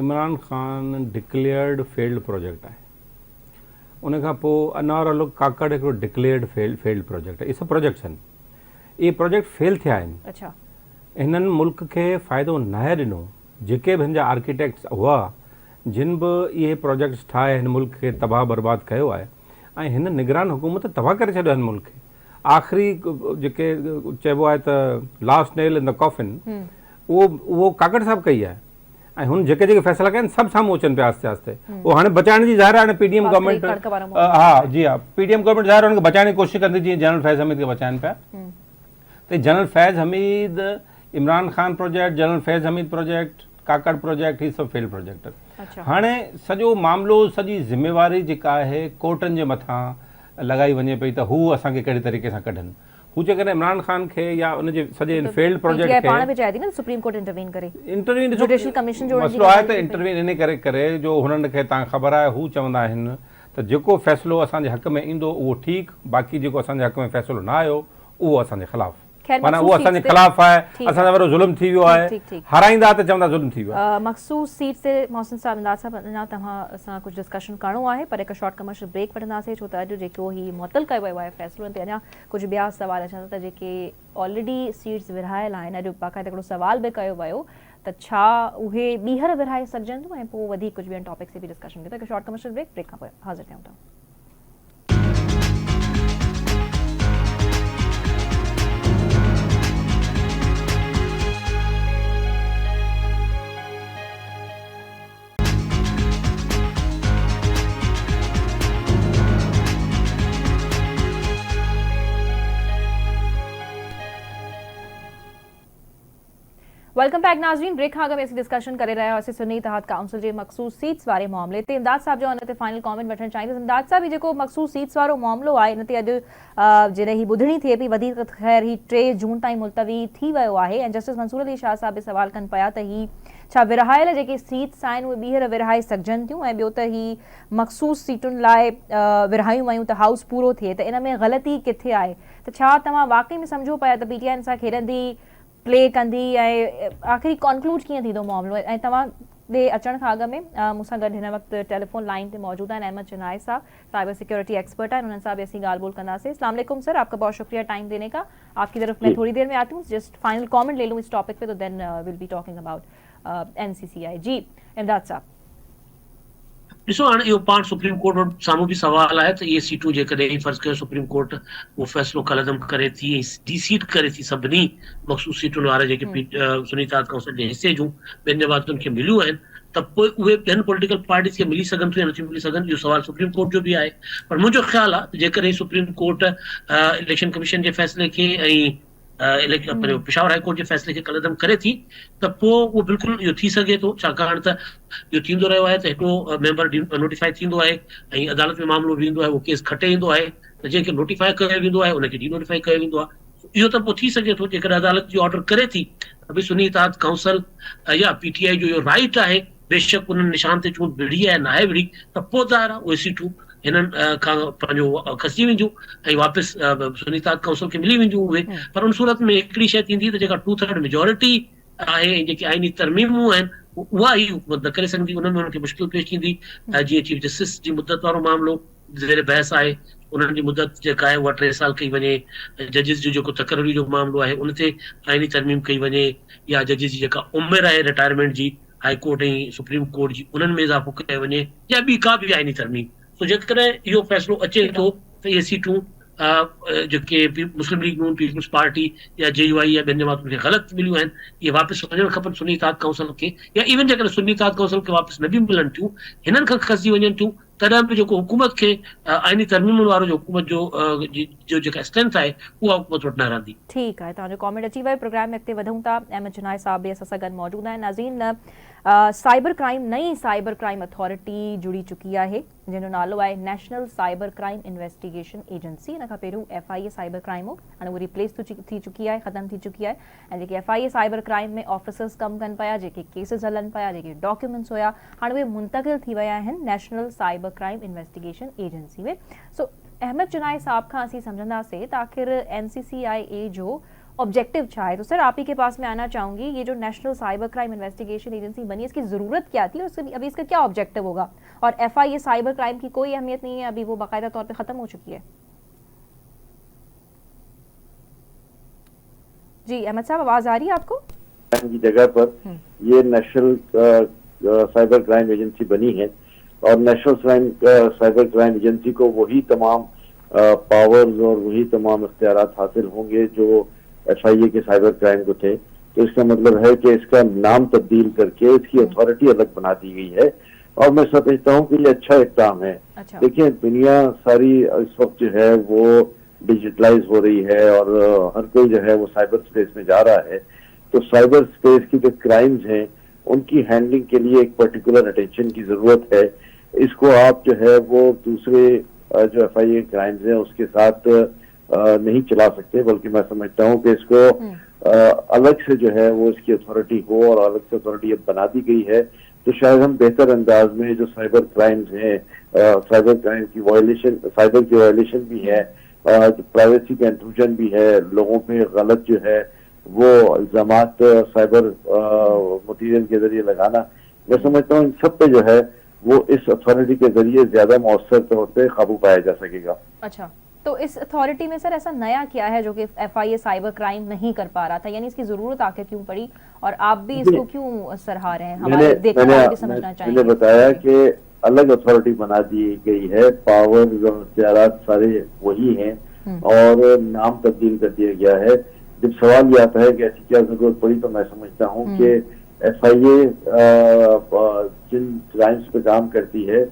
Imran Khan declared failed project آهي ان کان پوء انوار الحق ڪاڪڙ هڪڙو ڊڪليئرڊ فيلڊ پروجيڪٽ آهي اهي سڀ پروجيڪٽس آهن اهي پروجيڪٽ فيل ٿيا آهن هنن ملڪ کي فائدو ناهي ڏنو جيڪي به هن جا آرڪيٽيڪٽس هئا جن به اهي پروجيڪٽس ٺاهي هن ملڪ کي تباهه برباد ڪيو آهي ۽ هن نگران حڪومت تباهه ڪري ڇڏيو هن ملڪ کي آخري جيڪي چئبو آهي ته last nail in the coffin اهو اهو ڪاڪڙ صاحب ڪئي آهي ۽ هن جيڪي جيڪي فيصلا ڪيا آهن سڀ سامهون اچن پيا آهستي آهستي اهو هاڻي بچائڻ جي ظاهر آهي هاڻي پي ڊي ايم گورنمينٽ ها جي ها پي ڊي ايم گورنمينٽ ظاهر هن کي بچائڻ جي ڪوشش ڪندي جيئن جنرل فيض حميد کي بچائن پيا ته general Faiz Hameed Imran Khan project general Faiz Hameed project Kakar project هي سڀ فيل پروجيڪٽ هاڻي سڄو معاملو سڄي ذميواري جيڪا آهي ڪورٽن جي مٿان لڳائي وڃي پئي ته هو اسان کي ڪهڙي طريقي سان ڪڍن هو جيڪڏهن عمران خان کي يا ان جي سڄي ان فيلڊ پروجيڪٽ کي پاڻ به چاهي ٿي نه سپريم ڪورٽ انٽروين ڪري انٽروين ڏسو جوڊيشل ڪميشن جوڙڻ جي مسئلو آهي ته انٽروين ان ڪري ڪري جو هنن کي تان خبر آهي هو چوندا آهن ته جيڪو فيصلو اسان جي حق ۾ ايندو اهو ٺيڪ باقي جيڪو اسان جي حق ۾ فيصلو نه آيو اهو اسان جي خلاف معنيٰ اهو اسان جي خلاف آهي اسان سان وڏو ظلم ٿي ويو آهي هارائيندا ته چوندا ظلم ٿي ويو آهي. مخصوص سيٽ تي محسن صاحب امداد صاحب اڃا توهان سان ڪجهه ڊسڪشن ڪرڻو آهي پر هڪ شارٽ ڪمرشل بريڪ وٺنداسين ڇو ته اڄ جيڪو هي معطل ڪيو ويو آهي فيصلو ان تي اڃا ڪجهه ٻيا سوال اچن ٿا ته جيڪي آلريڊي سيٽس ورهايل آهن اڄ باقاعده هڪڙو سوال به ڪيو ويو ته ڇا اهي ٻيهر ورهائي سگهجن ٿيون ۽ پوء وڌيڪ ڪجهه ٻين ٽاپڪس تي به ڊسڪشن ڪيون ٿا هڪ شارٽ ڪمرشل بريڪ بريڪ کان پوء حاضر ٿيون ٿا. Welcome back ناظرين بريڪ کان اڳ ۾ اسين ڊسڪشن ڪري رهيا هئاسين سني اتحاد ڪائونسل جي مخصوص سيٽس واري معاملي تي امداد صاحب جو ان تي فائنل ڪامينٽ وٺڻ چاهيندس امداد صاحب هي جيڪو مخصوص سيٽس وارو معاملو آهي ان تي اڄ جڏهن هي ٻڌڻي ٿئي پئي وڌيڪ خير هي 3 جون تائين ملتوي ٿي ويو آهي ۽ جسٽس منصور علي شاهه صاحب به سوال ڪن پيا ته هي ڇا ورهايل جيڪي سيٽس آهن اهي ٻيهر ورهائي سگهجن ٿيون ۽ ٻيو ته هي مخصوص سيٽن لاء ورهايون ويون ته هائوس پورو ٿئي ته ان ۾ غلطي ڪٿي آهي ته ڇا توهان واقعي ۾ سمجهو پيا ته پي ٽي آء ان سان کيڏندي پلي ڪندي ۽ آخري ڪنڪلوڊ ڪيئن ٿيندو معاملو ۽ توهان ڏي اچڻ کان اڳ ۾ مون سان گڏ هن وقت ٽيليفون لائين تي موجود آهن احمد چنائي صاحب سائبر سيڪيورٽي ايڪسپرٽ آهن انهن سان به اسين ڳالهه ٻولهه ڪنداسين اسلام عليڪم سر آپ ڪا بهت شڪريه ٽائيم ديني ڪا آپ ڪي طرف مين ٿوري دير ۾ آتي هون جسٽ فائنل ڪامينٽ لي لون اس ٽاپڪ پي تو then will be talking about N C C I جي امداد صاحب. ڏسو هاڻ اهو پاڻ سپريم ڪورٽ وٽ سامهون به سوال آهي ته اهي سيٽون جيڪڏهن فرض ڪيو سپريم ڪورٽ اهو فيصلو ڪالعدم ڪري ٿي ۽ ڊي سيٽ ڪري ٿي سڀني مخصوص سيٽن واري جيڪي سني اتحاد ڪائونسل جي حصي جون ٻين جماعتن کي مليون آهن ته پوء اهي ٻين پوليٽيڪل پارٽيز کي ملي سگهن ٿيون يا نٿيون ملي سگهن اهو سوال سپريم ڪورٽ جو به آهي پر منهنجو خيال آهي ته جيڪڏهن سپريم ڪورٽ اليڪشن ڪميشن جي فيصلي کي ۽ پنهنجو پشاور هاء ڪورٽ جي فيصلي کي ڪالعدم ڪري ٿي ته پوء اهو بلڪل اهو ٿي سگهي ٿو ڇاڪاڻ ته اهو ٿيندو رهيو آهي ته هڪڙو ميمبر نوٽيفائي ٿيندو آهي ۽ عدالت ۾ معاملو ويندو آهي اهو ڪيس کٽي ايندو آهي ته جنهن کي نوٽيفائي ڪيو ويندو آهي ان کي ڊي نوٽيفائي ڪيو ويندو آهي اهو ته پوء ٿي سگهي ٿو جيڪڏهن عدالت جو آرڊر ڪري ٿي ته ڀئي سني اتحاد ڪائونسل يا پي ٽي آء جو اهو رائيٽ آهي بيشڪ انهن نشان تي چونڊ وڙهي آهي ناهي وڙهي ته پوء ظاهر آهي اهي سيٽون هنن کان پنهنجو کسجي وينديون ۽ واپس سني اتحاد ڪائونسل کي ملي وينديون اهي پر ان صورت ۾ هڪڙي شيء ٿيندي ته جيڪا ٽو ٿرڊ ميجارٽي آهي ۽ جيڪي آئيني ترميمون آهن اها هي حڪومت نه ڪري سگهندي انهن ۾ انهن کي مشڪل پيش ايندي جيئن چيف جسٽس جي مدت وارو معاملو. زير بحث آهي انهن جي مدت جيڪا آهي اها ٽي سال ڪئي وڃي، ججز جو جيڪو تقرري جو معاملو آهي ان تي آئيني ترميم ڪئي وڃي يا ججز جي جيڪا عمر آهي رٽائرمينٽ جي هائي ڪورٽ ۽ سپريم ڪورٽ جي انهن ۾ اضافو ڪيو وڃي يا ٻي ڪا به آئيني ترميم. سو جيڪڏهن اهو فيصلو اچي ٿو ته اهي سيٽون جيڪي مسلم ليگ نون، پيپلز پارٽي يا جي يو آء يا ٻين جماعتن کي غلط مليون آهن اهي واپس وڃڻ کپن سني اتحاد ڪائونسل کي يا ايون جيڪڏهن سني اتحاد ڪائونسل کي واپس نه به ملن ٿيون هنن کان کسجي وڃن ٿيون تڏهن به جيڪو حڪومت کي آئيني ترميمن وارو جو حڪومت جو جو جيڪا اسٽرينٿ آهي اها حڪومت وٽ نه رهندي. ٺيڪ آهي توهان جو ڪامينٽ اچي ويو پروگرام ۾ اڳتي وڌون ٿا احمد چنائي صاحب به اسان سان گڏ موجود آهن ناظرين سائبر ڪرائيم نئين سائبر ڪرائيم اٿارٽي جڙي چڪي آهي جنهن جو نالو آهي national cyber crime investigation agency ان کان پهريون F I A cyber crime هو هاڻي اهو ريپليس ٿي چڪي آهي ختم ٿي چڪي آهي ۽ جيڪي F I A cyber crime ۾ officers ڪم ڪن پيا، جيڪي ڪيسز هلن پيا، جيڪي ڊاڪيومينٽس هيا، هاڻي اهي منتقل ٿي ويا آهن national cyber crime investigation agency ۾. سو احمد چنائي صاحب کان اسين سمجهنداسين ته آخر اين سي سي آء اي جو آبجيڪٽو ڇا آهي؟ تو سر آپ هي ڪي پاس ۾ آنا چاهون گي، يي جو national cyber crime investigation agency بني اس ڪي ضرورت ڪيا ٿي اور ابي اس ڪا ڪيا آبجيڪٽو هوگا اور F I A cyber crime ڪي ڪوئي اهميت نهين هي ابي وو باقاعده طور پي ختم هو چڪي هي. جي احمد صاحب آواز آ رهي هي آپ ڪو؟ جي جگهه پر ये नेशनल साइबर क्राइम एजेंसी बनी है और नेशनल साइबर क्राइम एजेंसी को वही तमाम पावर्स और वही तमाम इख्तियारात हासिल होंगे जो एफ I ए के साइबर क्राइम को थे। तो इसका मतलब है कि इसका नाम तब्दील करके इसकी अथॉरिटी अलग बना दी गई है और मैं समझता हूँ कि ये अच्छा इकदाम है। देखिए, दुनिया सारी इस वक्त जो है वो डिजिटलाइज हो रही है और हर कोई जो है वो साइबर स्पेस में जा रहा है। तो साइबर स्पेस की जो क्राइम्स हैं उनकी हैंडलिंग के लिए एक पर्टिकुलर अटेंशन की जरूरत है। इसको आप जो है वो दूसरे जो एफ I A crimes हैं उसके साथ नहीं चला सकते, बल्कि मैं समझता हूँ कि इसको अलग से जो है वो इसकी अथॉरिटी हो और अलग से अथॉरिटी अब बना दी गई है तो शायद हम बेहतर अंदाज में जो साइबर क्राइम्स हैं, साइबर क्राइम की वायलेशन, साइबर की वायलेशन भी है, प्राइवेसी का इंट्रूजन भी है, लोगों पे गलत जो है वो इल्जामात साइबर मटीरियल के जरिए लगाना, मैं समझता हूँ इन सब पे जो है वो इस अथॉरिटी के जरिए ज्यादा मौसर तौर पे काबू पाया जा सकेगा। अच्छा, तो इस अथॉरिटी में सर ऐसा नया क्या है जो कि F I A cyber crime नहीं कर पा रहा था, यानी इसकी जरूरत आखिर क्यों पड़ी और आप भी इसको क्यों सराहा रहे हैं? हमारे देखने वाले भी समझना चाहेंगे। मैंने बताया कि अलग अथॉरिटी बना दी गई है, पावर और इख्तियारात सारे वही हैं और नाम तब्दील कर दिया गया है। जब सवाल ये आता है कि ऐसी क्या जरूरत पड़ी, तो मैं समझता हूँ कि एफ I ए जिन क्राइम्स पे काम करती है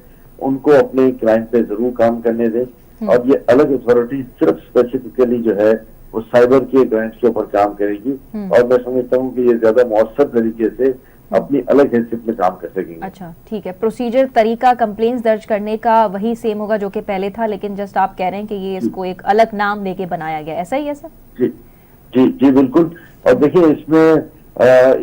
उनको अपने क्राइम पे जरूर काम करने दें और ये अलग अथॉरिटी सिर्फ स्पेसिफिकली जो है वो साइबर के क्राइम्स के ऊपर काम करेगी और मैं समझता हूँ कि ये ज्यादा मौसर तरीके से अपनी अलग हैसियत में काम कर सकेंगे। अच्छा, ठीक है। प्रोसीजर, तरीका कंप्लेंट्स दर्ज करने का वही सेम होगा जो कि पहले था, लेकिन जस्ट आप कह रहे हैं कि ये इसको एक अलग नाम देके बनाया गया, ऐसा ही है सर? जी जी जी बिल्कुल। और देखिए इसमें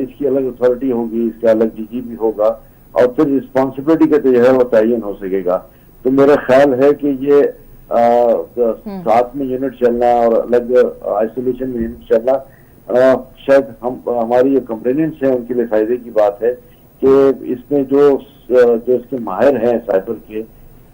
इसकी अलग अथॉरिटी होगी, इसका अलग डीजी भी होगा और फिर रिस्पॉन्सिबिलिटी का जो है वो तयन हो सकेगा। तो मेरा ख्याल है कि ये साथ में यूनिट चलना और अलग आइसोलेशन में यूनिट चलना शायद हमारी जो कंप्लेनेंट्स हैं उनके लिए फायदे की बात है कि इसमें जो इसके माहिर हैं साइबर के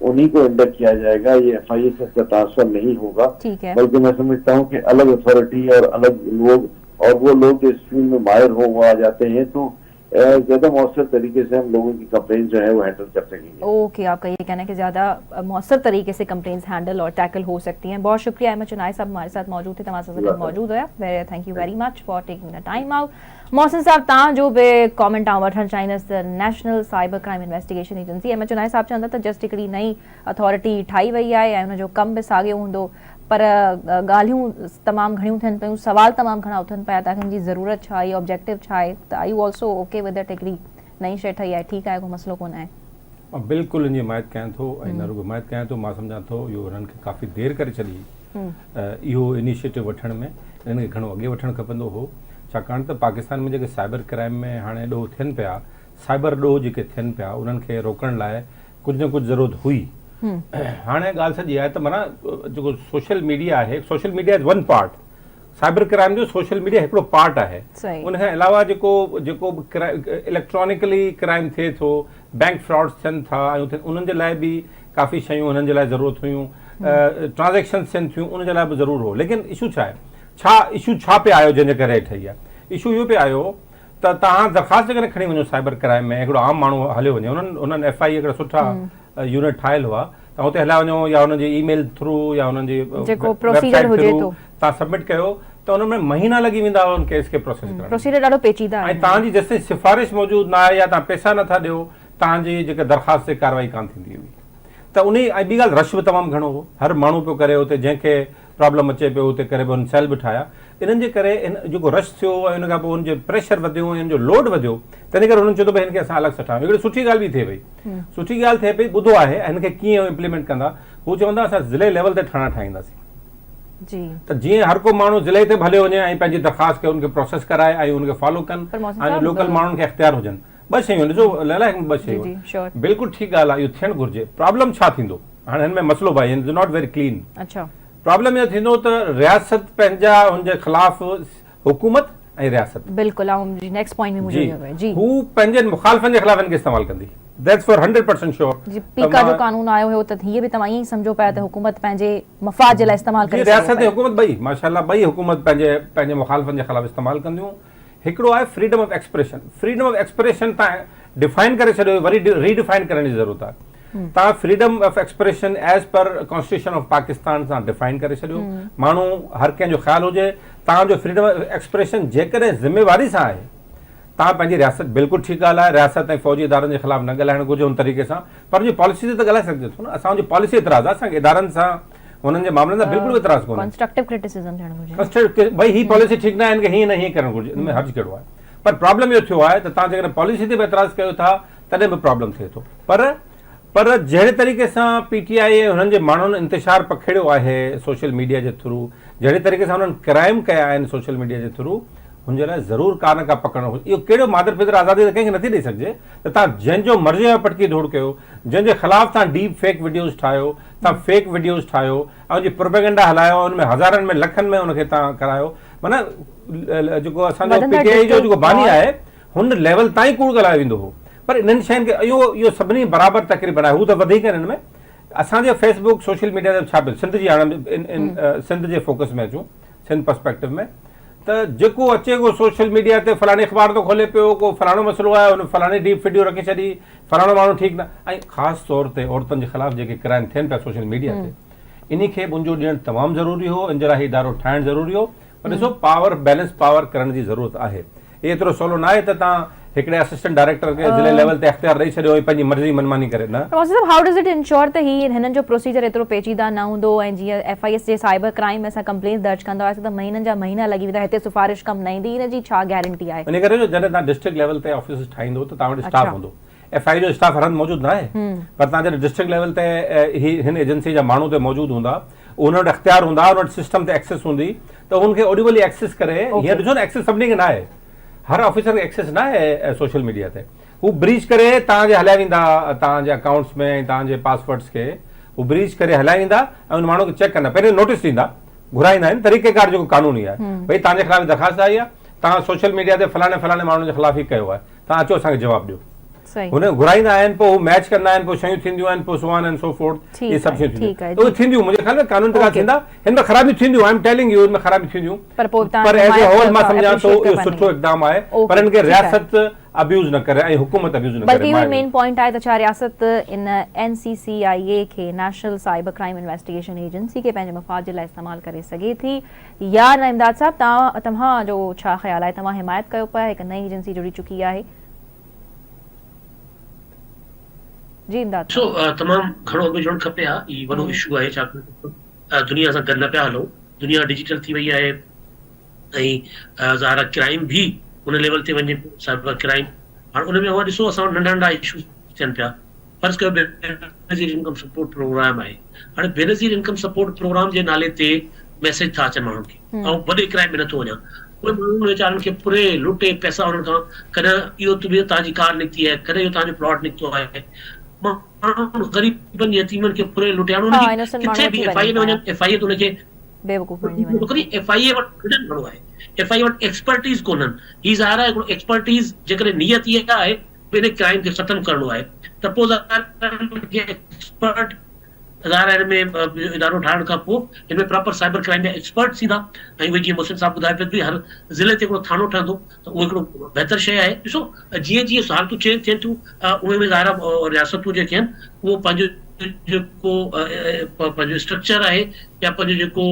उन्हीं को इंडक्ट किया जाएगा, ये एफ I ए से इसका ट्रांसफर नहीं होगा। बल्कि मैं समझता हूँ कि अलग अथॉरिटी और अलग लोग और वो लोग जो इस फील्ड में माहिर हो वो आ जाते हैं तो ज्यादा मौसर तरीके से हम लोगों की कंप्लेन जो है वो हैंडल कर सकेंगे। ओके, आपका ये कहना है कि ज्यादा मौसर तरीके से कंप्लेंट्स हैंडल और टैकल हो सकती हैं। बहुत शुक्रिया अहमद चुनाई साहब हमारे साथ मौजूद थे, तमाम साथ मौजूद हुआ। Thank you very much for taking the time out. Mohsin साहब, तव्हां जो बि कॉमेंट आउं वठणु चाहींदसि त national cyber crime investigation agency, Ahmed Chanai साहब चवनि था त जस्ट हिकिड़ी नई अथॉरिटी ठाही वई आहे ऐं हुनजो कमु बि साॻियो हूंदो, पर ॻाल्हियूं तमामु घणियूं थियनि पियूं, सवाल तमामु घणा उथनि पिया त आख़िर हुनजी ज़रूरत छा आहे, ऑब्जेक्टिव छा आहे? त I you also okay with that? हिकिड़ी नई शइ ठही आहे, ठीकु आहे, को मसइलो कोन आहे? मां बिल्कुलु इन जी हिमायत कयां थो ऐं न रुॻो हिमायत कयां थो, मां सम्झां थो इहो हुननि खे काफ़ी देरि करे छॾी इहो इनिशिएटिव वठण में, इन्हनि खे घणो अॻे वठणु खपंदो हो, छाकाणि त पाकिस्तान में जेके साइबर क्राइम में हाणे ॾोह थियनि पिया, साइबर ॾोह जेके थियनि पिया, उन्हनि खे रोकण लाइ कुझु न कुझु ज़रूरत हुई। हाणे ॻाल्हि सॼी आहे त माना जेको सोशल मीडिया आहे, social media is one part, cyber crime जो सोशल मीडिया हिकिड़ो पार्ट आहे। उन खां अलावा जेको जेको बि इलेक्ट्रॉनिकली क्राइम थिए थो, बैंक फ्रॉड्स थियनि था ऐं उन्हनि जे लाइ बि ڪافي شيون هنن جي لاء ضرورت هيون ٽرانزيڪشنز ٿين ٿيون ان جي لاء به ضرور هو ليڪن اشو ڇا آهي ڇا اشو ڇا پئي آيو جنهن جي ڪري ٺهي آهي اشو اهو پئي آيو ته توهان درخواست جيڪڏهن کڻي وڃو سائبر ڪرائم ۾ هڪڙو عام ماڻهو هليو وڃي انهن انهن ايف I اي هڪڙا سٺا يونٽ ٺاهيل هئا ته اتي هليا وڃو يا انهن جي اي ميل ٿرو يا انهن جي جيڪو پروسيجر هجي ٿو توهان سبمٽ ڪيو ته ان ۾ مهينا لڳي ويندا هئا ان ڪيس کي پروسيس ڪرڻ پروسيجر ڏاڍو پيچيده آهي ۽ توهان جي جيستائين سفارش موجود نه آهي يا توهان پئسا نٿا ڏيو توهان جي جيڪا درخواست تي ڪارروائي ڪانه ٿيندي هئي ته انهي ۽ ٻي ڳالهه رش به تمام گهڻو هو هر ماڻهو پيو ڪري اتي جنهن کي پرابلم اچي پيو اتي ڪري پيو هن سيل به ٺاهيا انهن جي ڪري هن جيڪو رش ٿيو ۽ ان کان پوء ان جو پريشر وڌيو ۽ ان جو لوڊ وڌيو تنهن ڪري هنن چيو ته ڀئي هن کي اسان الڳ سان ٺاهيون هڪڙي سٺي ڳالهه به ٿئي پئي سٺي ڳالهه ٿئي پئي ٻڌو آهي هن کي ڪيئن امپليمينٽ ڪندا هو چوندا اسان ضلعي ليول تي ٿاڻا ٺاهينداسين جي ته جيئن هر ڪو ماڻهو ضلعي تي به هليو وڃي ۽ پنهنجي درخواست کي ان کي پروسيس ڪرائي ۽ ان کي فالو ڪن ۽ لوڪل ماڻهن کي اختيار هجن ٻه شيون ڏسو ليلا هڪ ٻه شيون بلڪل ٺيڪ ڳالهه آهي اهو ٿيڻ گهرجي پرابلم ڇا ٿيندو هاڻي هن ۾ مسئلو ڀائي از not very clean اڇا پرابلم اهو ٿيندو ته رياست پنهنجا هن جي خلاف حڪومت ۽ رياست بلڪل آئون جي نيڪسٽ پوائنٽ ۾ منهنجو اهو آهي جي هو پنهنجن مخالفن جي خلاف هن کي استعمال ڪندي that's for 100% sure جي پيڪا جو قانون آيو هيو ته هيء به توهان ائين ئي سمجهو پيا ته حڪومت پنهنجي مفاد جي لاء استعمال ڪري جي رياست ۽ حڪومت ٻئي ماشاءالله ٻئي حڪومت پنهنجي پنهنجي مخالفن جي خلاف استعمال ڪنديون هڪڙو آهي freedom of expression freedom of expression تان ڊفائن ڪري ڇڏيو وري ري ڊفائن ڪرڻ جي ضرورت آهي تان freedom of expression as per constitution of Pakistan سان ڊفائن ڪري ڇڏيو ماڻهو هر ڪنهن جو خيال هجي تان جو فريڊم آف ايڪسپريشن جيڪڏهن ذميواري سان آهي تان پنهنجي رياست بلڪل ٺيڪ ڳالهه آهي رياست ۽ فوجي ادارن جي خلاف نه ڳالهائڻ گهرجي ان طريقي سان پر ان جي پاليسي تي ته ڳالهائي سگهجي ٿو نه اسان جي پاليسي اعتراض آهي اسان کي ادارن سان انهن جي معاملن سان بلڪل به اعتراض ڪونهي. ڪنسٽرڪٽو ڪرٽيسزم ٿيڻ گهرجي. ڪنسٽرڪٽو ڀئي هي پاليسي ٺيڪ ناهي هن کي هيئن نه هيئن ڪرڻ گهرجي ان ۾ حرج ڪهڙو آهي پر پرابلم اهو ٿيو آهي ته توهان جيڪڏهن پاليسي تي به اعتراض ڪيو ٿا تڏهن به پرابلم ٿئي ٿو پر پر جهڙي طريقي سان پي ٽي آء ۽ هنن جي ماڻهن انتشار پکيڙيو آهي سوشل ميڊيا جي ٿرو جهڙي طريقي سان هنن ڪرائم ڪيا آهن سوشل ميڊيا جي ٿرو هن جي لاء ضرور ڪا نه ڪا پڪڙ اهو ڪهڙو مادر پدر آزادي ته ڪنهن کي نٿي ڏئي سگهجي ته توهان جنهن جو مرضي آهي پٽڪي ڌوڙ ڪيو جنهن جي خلاف توهان ڊيپ فيڪ وڊيوز ٺاهيو توهان فيڪ وڊيوز ٺاهيو ۽ ان جي پروپيگنڊا هلايو ۽ ان ۾ هزارن ۾ لکن ۾ ان کي توهان ڪرايو معنيٰ جيڪو اسان جو پي ٽي آء جو جيڪو باني آهي هن ليول تائين ڪوڙ ڳالهايو ويندو هو پر انهن شين کي اهو اهو سڀني برابر تقريبن آهي هو ته وڌيڪ آهن هن ۾ اسان جي فيس بڪ سوشل ميڊيا تي ڇا پيو سنڌ جي هاڻي سنڌ جي فوڪس ۾ اچون سنڌ پرسپيڪٽو ۾ ته جيڪو اچي ڪو سوشل ميڊيا تي فلاڻي اخبار ٿو کولي پيو ڪو فلاڻو مسئلو آهي هن فلاڻي ڊيپ وڊيو رکي ڇڏي فلاڻو ماڻهو ٺيڪ نه ۽ خاص طور تي عورتن جي خلاف جيڪي ڪرائم ٿين پيا سوشل ميڊيا تي انهي کي ٻنجو ڏيڻ تمام ضروري هو ان جي لاء هي ادارو ٺاهڻ ضروري هو پر ڏسو پاور بيلنس پاور ڪرڻ جي ضرورت آهي هي ايترو سولو ناهي ته توهان هڪڙي اسسٽنٽ ڊائريڪٽر کي ضلعي ليول تي اختيار ڏئي ڇڏيو ۽ پنهنجي مرضي منماني ڪري نه. پر صاحب how does it ensure ته هي هنن جو پروسيجر ايترو پيچيده نه هوندو ۽ جيئن ايف I S جي سائبر ڪرائيم ۾ اسان ڪمپلينٽ درج ڪندا هياسين ته مهينن جا مهينا لڳي ويندا هتي سفارش ڪم نه ايندي ان جي ڇا گيرنٽي آهي. ان ڪري جو جڏهن توهان ڊسٽرڪٽ ليول تي آفيسز ٺاهيندو ته توهان وٽ اسٽاف هوندو ايف I اي جو اسٽاف هر هنڌ موجود ناهي پر توهان جڏهن ڊسٽرڪٽ ليول تي هي هن ايجنسي جا ماڻهو تي موجود هوندا انهن وٽ اختيار هوندا انهن وٽ سسٽم تي ايڪسيس هوندي ته انهن کي اوڏي مهل ئي ايڪسيس ڪري هينئر ڏسو نه ايڪسيس سڀني کي ناهي هر آفيسر کي ايڪسيس ناهي سوشل ميڊيا تي هو بريچ ڪري توهان جي هليا ويندا توهان جي اڪائونٽس ۾ ۽ توهان جي پاسورڊس کي هو بريچ ڪري هليا ويندا ۽ ان ماڻهو کي چيڪ ڪندا پهرين نوٽيس ڏيندا گهرائيندا آهن طريقه ڪار جيڪو قانوني آهي ڀئي توهان جي خلاف درخواست آئي آهي توهان سوشل ميڊيا تي فلاڻي فلاڻي ماڻهو جي خلاف هي ڪيو آهي توهان اچو اسان کي جواب ڏيو. هن کي گهرائيندا آهن پوء هو ميچ ڪندا آهن پوء شيون ٿينديون آهن پوء سو آن اينڊ سو فورٿ اهي سڀ شيون ٿينديون ته اهي ٿينديون منهنجي خيال ۾ قانون تي ٿيندا هن ۾ خرابيون ٿينديون I am telling you هن ۾ خرابيون ٿينديون پر ايز اي هول مان سمجهان ٿو اهو سٺو اقدام آهي پر هن کي رياست ابيوز نه ڪري ۽ حڪومت ابيوز نه ڪري. بلڪه اهو ئي مين پوائنٽ آهي ته ڇا رياست ان اين سي سي آء اي کي national cyber crime investigation agency کي پنهنجي مفاد جي لاء استعمال ڪري سگهي ٿي يا نه امداد صاحب توهان جو ڇا خيال آهي توهان حمايت ڪيو پيا هڪ نئين ايجنسي جڙي چڪي آهي جي امداد ڏسو تمام گهڻو اڳ جڙڻ کپي ها هي وڏو اشو آهي ڇاڪاڻ ته دنيا سان گڏ نه پيا هلون دنيا ڊجيٽل ٿي وئي آهي ۽ ظاهر آهي ڪرائيم به ان ليول تي وڃي پيو سائبر ڪرائيم هاڻ ان ۾ اوهان ڏسو اسان وٽ ننڍا ننڍا اشو ٿين پيا فرض ڪيو بينظير انڪم سپورٽ پروگرام آهي هاڻي بينظير انڪم سپورٽ پروگرام جي نالي تي ميسيج ٿا اچن ماڻهن کي آئون وڏي ڪرائم ۾ نٿو وڃان اهي ماڻهن ويچارن کي پري لٽي پئسا انهن کان ڪڏهن اهو ته توهان جي ڪار نڪتي آهي ڪڏهن اهو توهان جو پلاٽ نڪتو آهي ماڻهن غريبن يتيمن کي پري لٽي هاڻي انهن کي ڪٿي به ايف I اي ۾ وڃن ايف I اي ته ان کي بيوقوف بڻجي وڃن ايف I اي وٽ ويزن گهڻو آهي ايف I اي وٽ ايڪسپرٽيز ڪونهن هي ظاهر آهي هڪڙو ايڪسپرٽيز جيڪڏهن نيت اها آهي ان ڪرائيم کي ختم ڪرڻو آهي ته پوء ظاهر آهي ايڪسپرٽ ظاهر آهي ان ۾ ادارو ٺاهڻ کان پوء ان ۾ پراپر سائبر ڪرائيم جا ايڪسپرٽس ايندا ۽ اهي جيئن محسن صاحب ٻڌايو پيو ته هر ضلعي تي هڪڙو ٿاڻو ٺهندو ته اهو هڪڙو بهتر شيء آهي. ڏسو جيئن جيئن حالتون چينج ٿين ٿيون اهي اهي ظاهر آهي رياستون جيڪي آهن اهو پنهنجو جيڪو پنهنجو اسٽرڪچر آهي يا پنهنجو جيڪو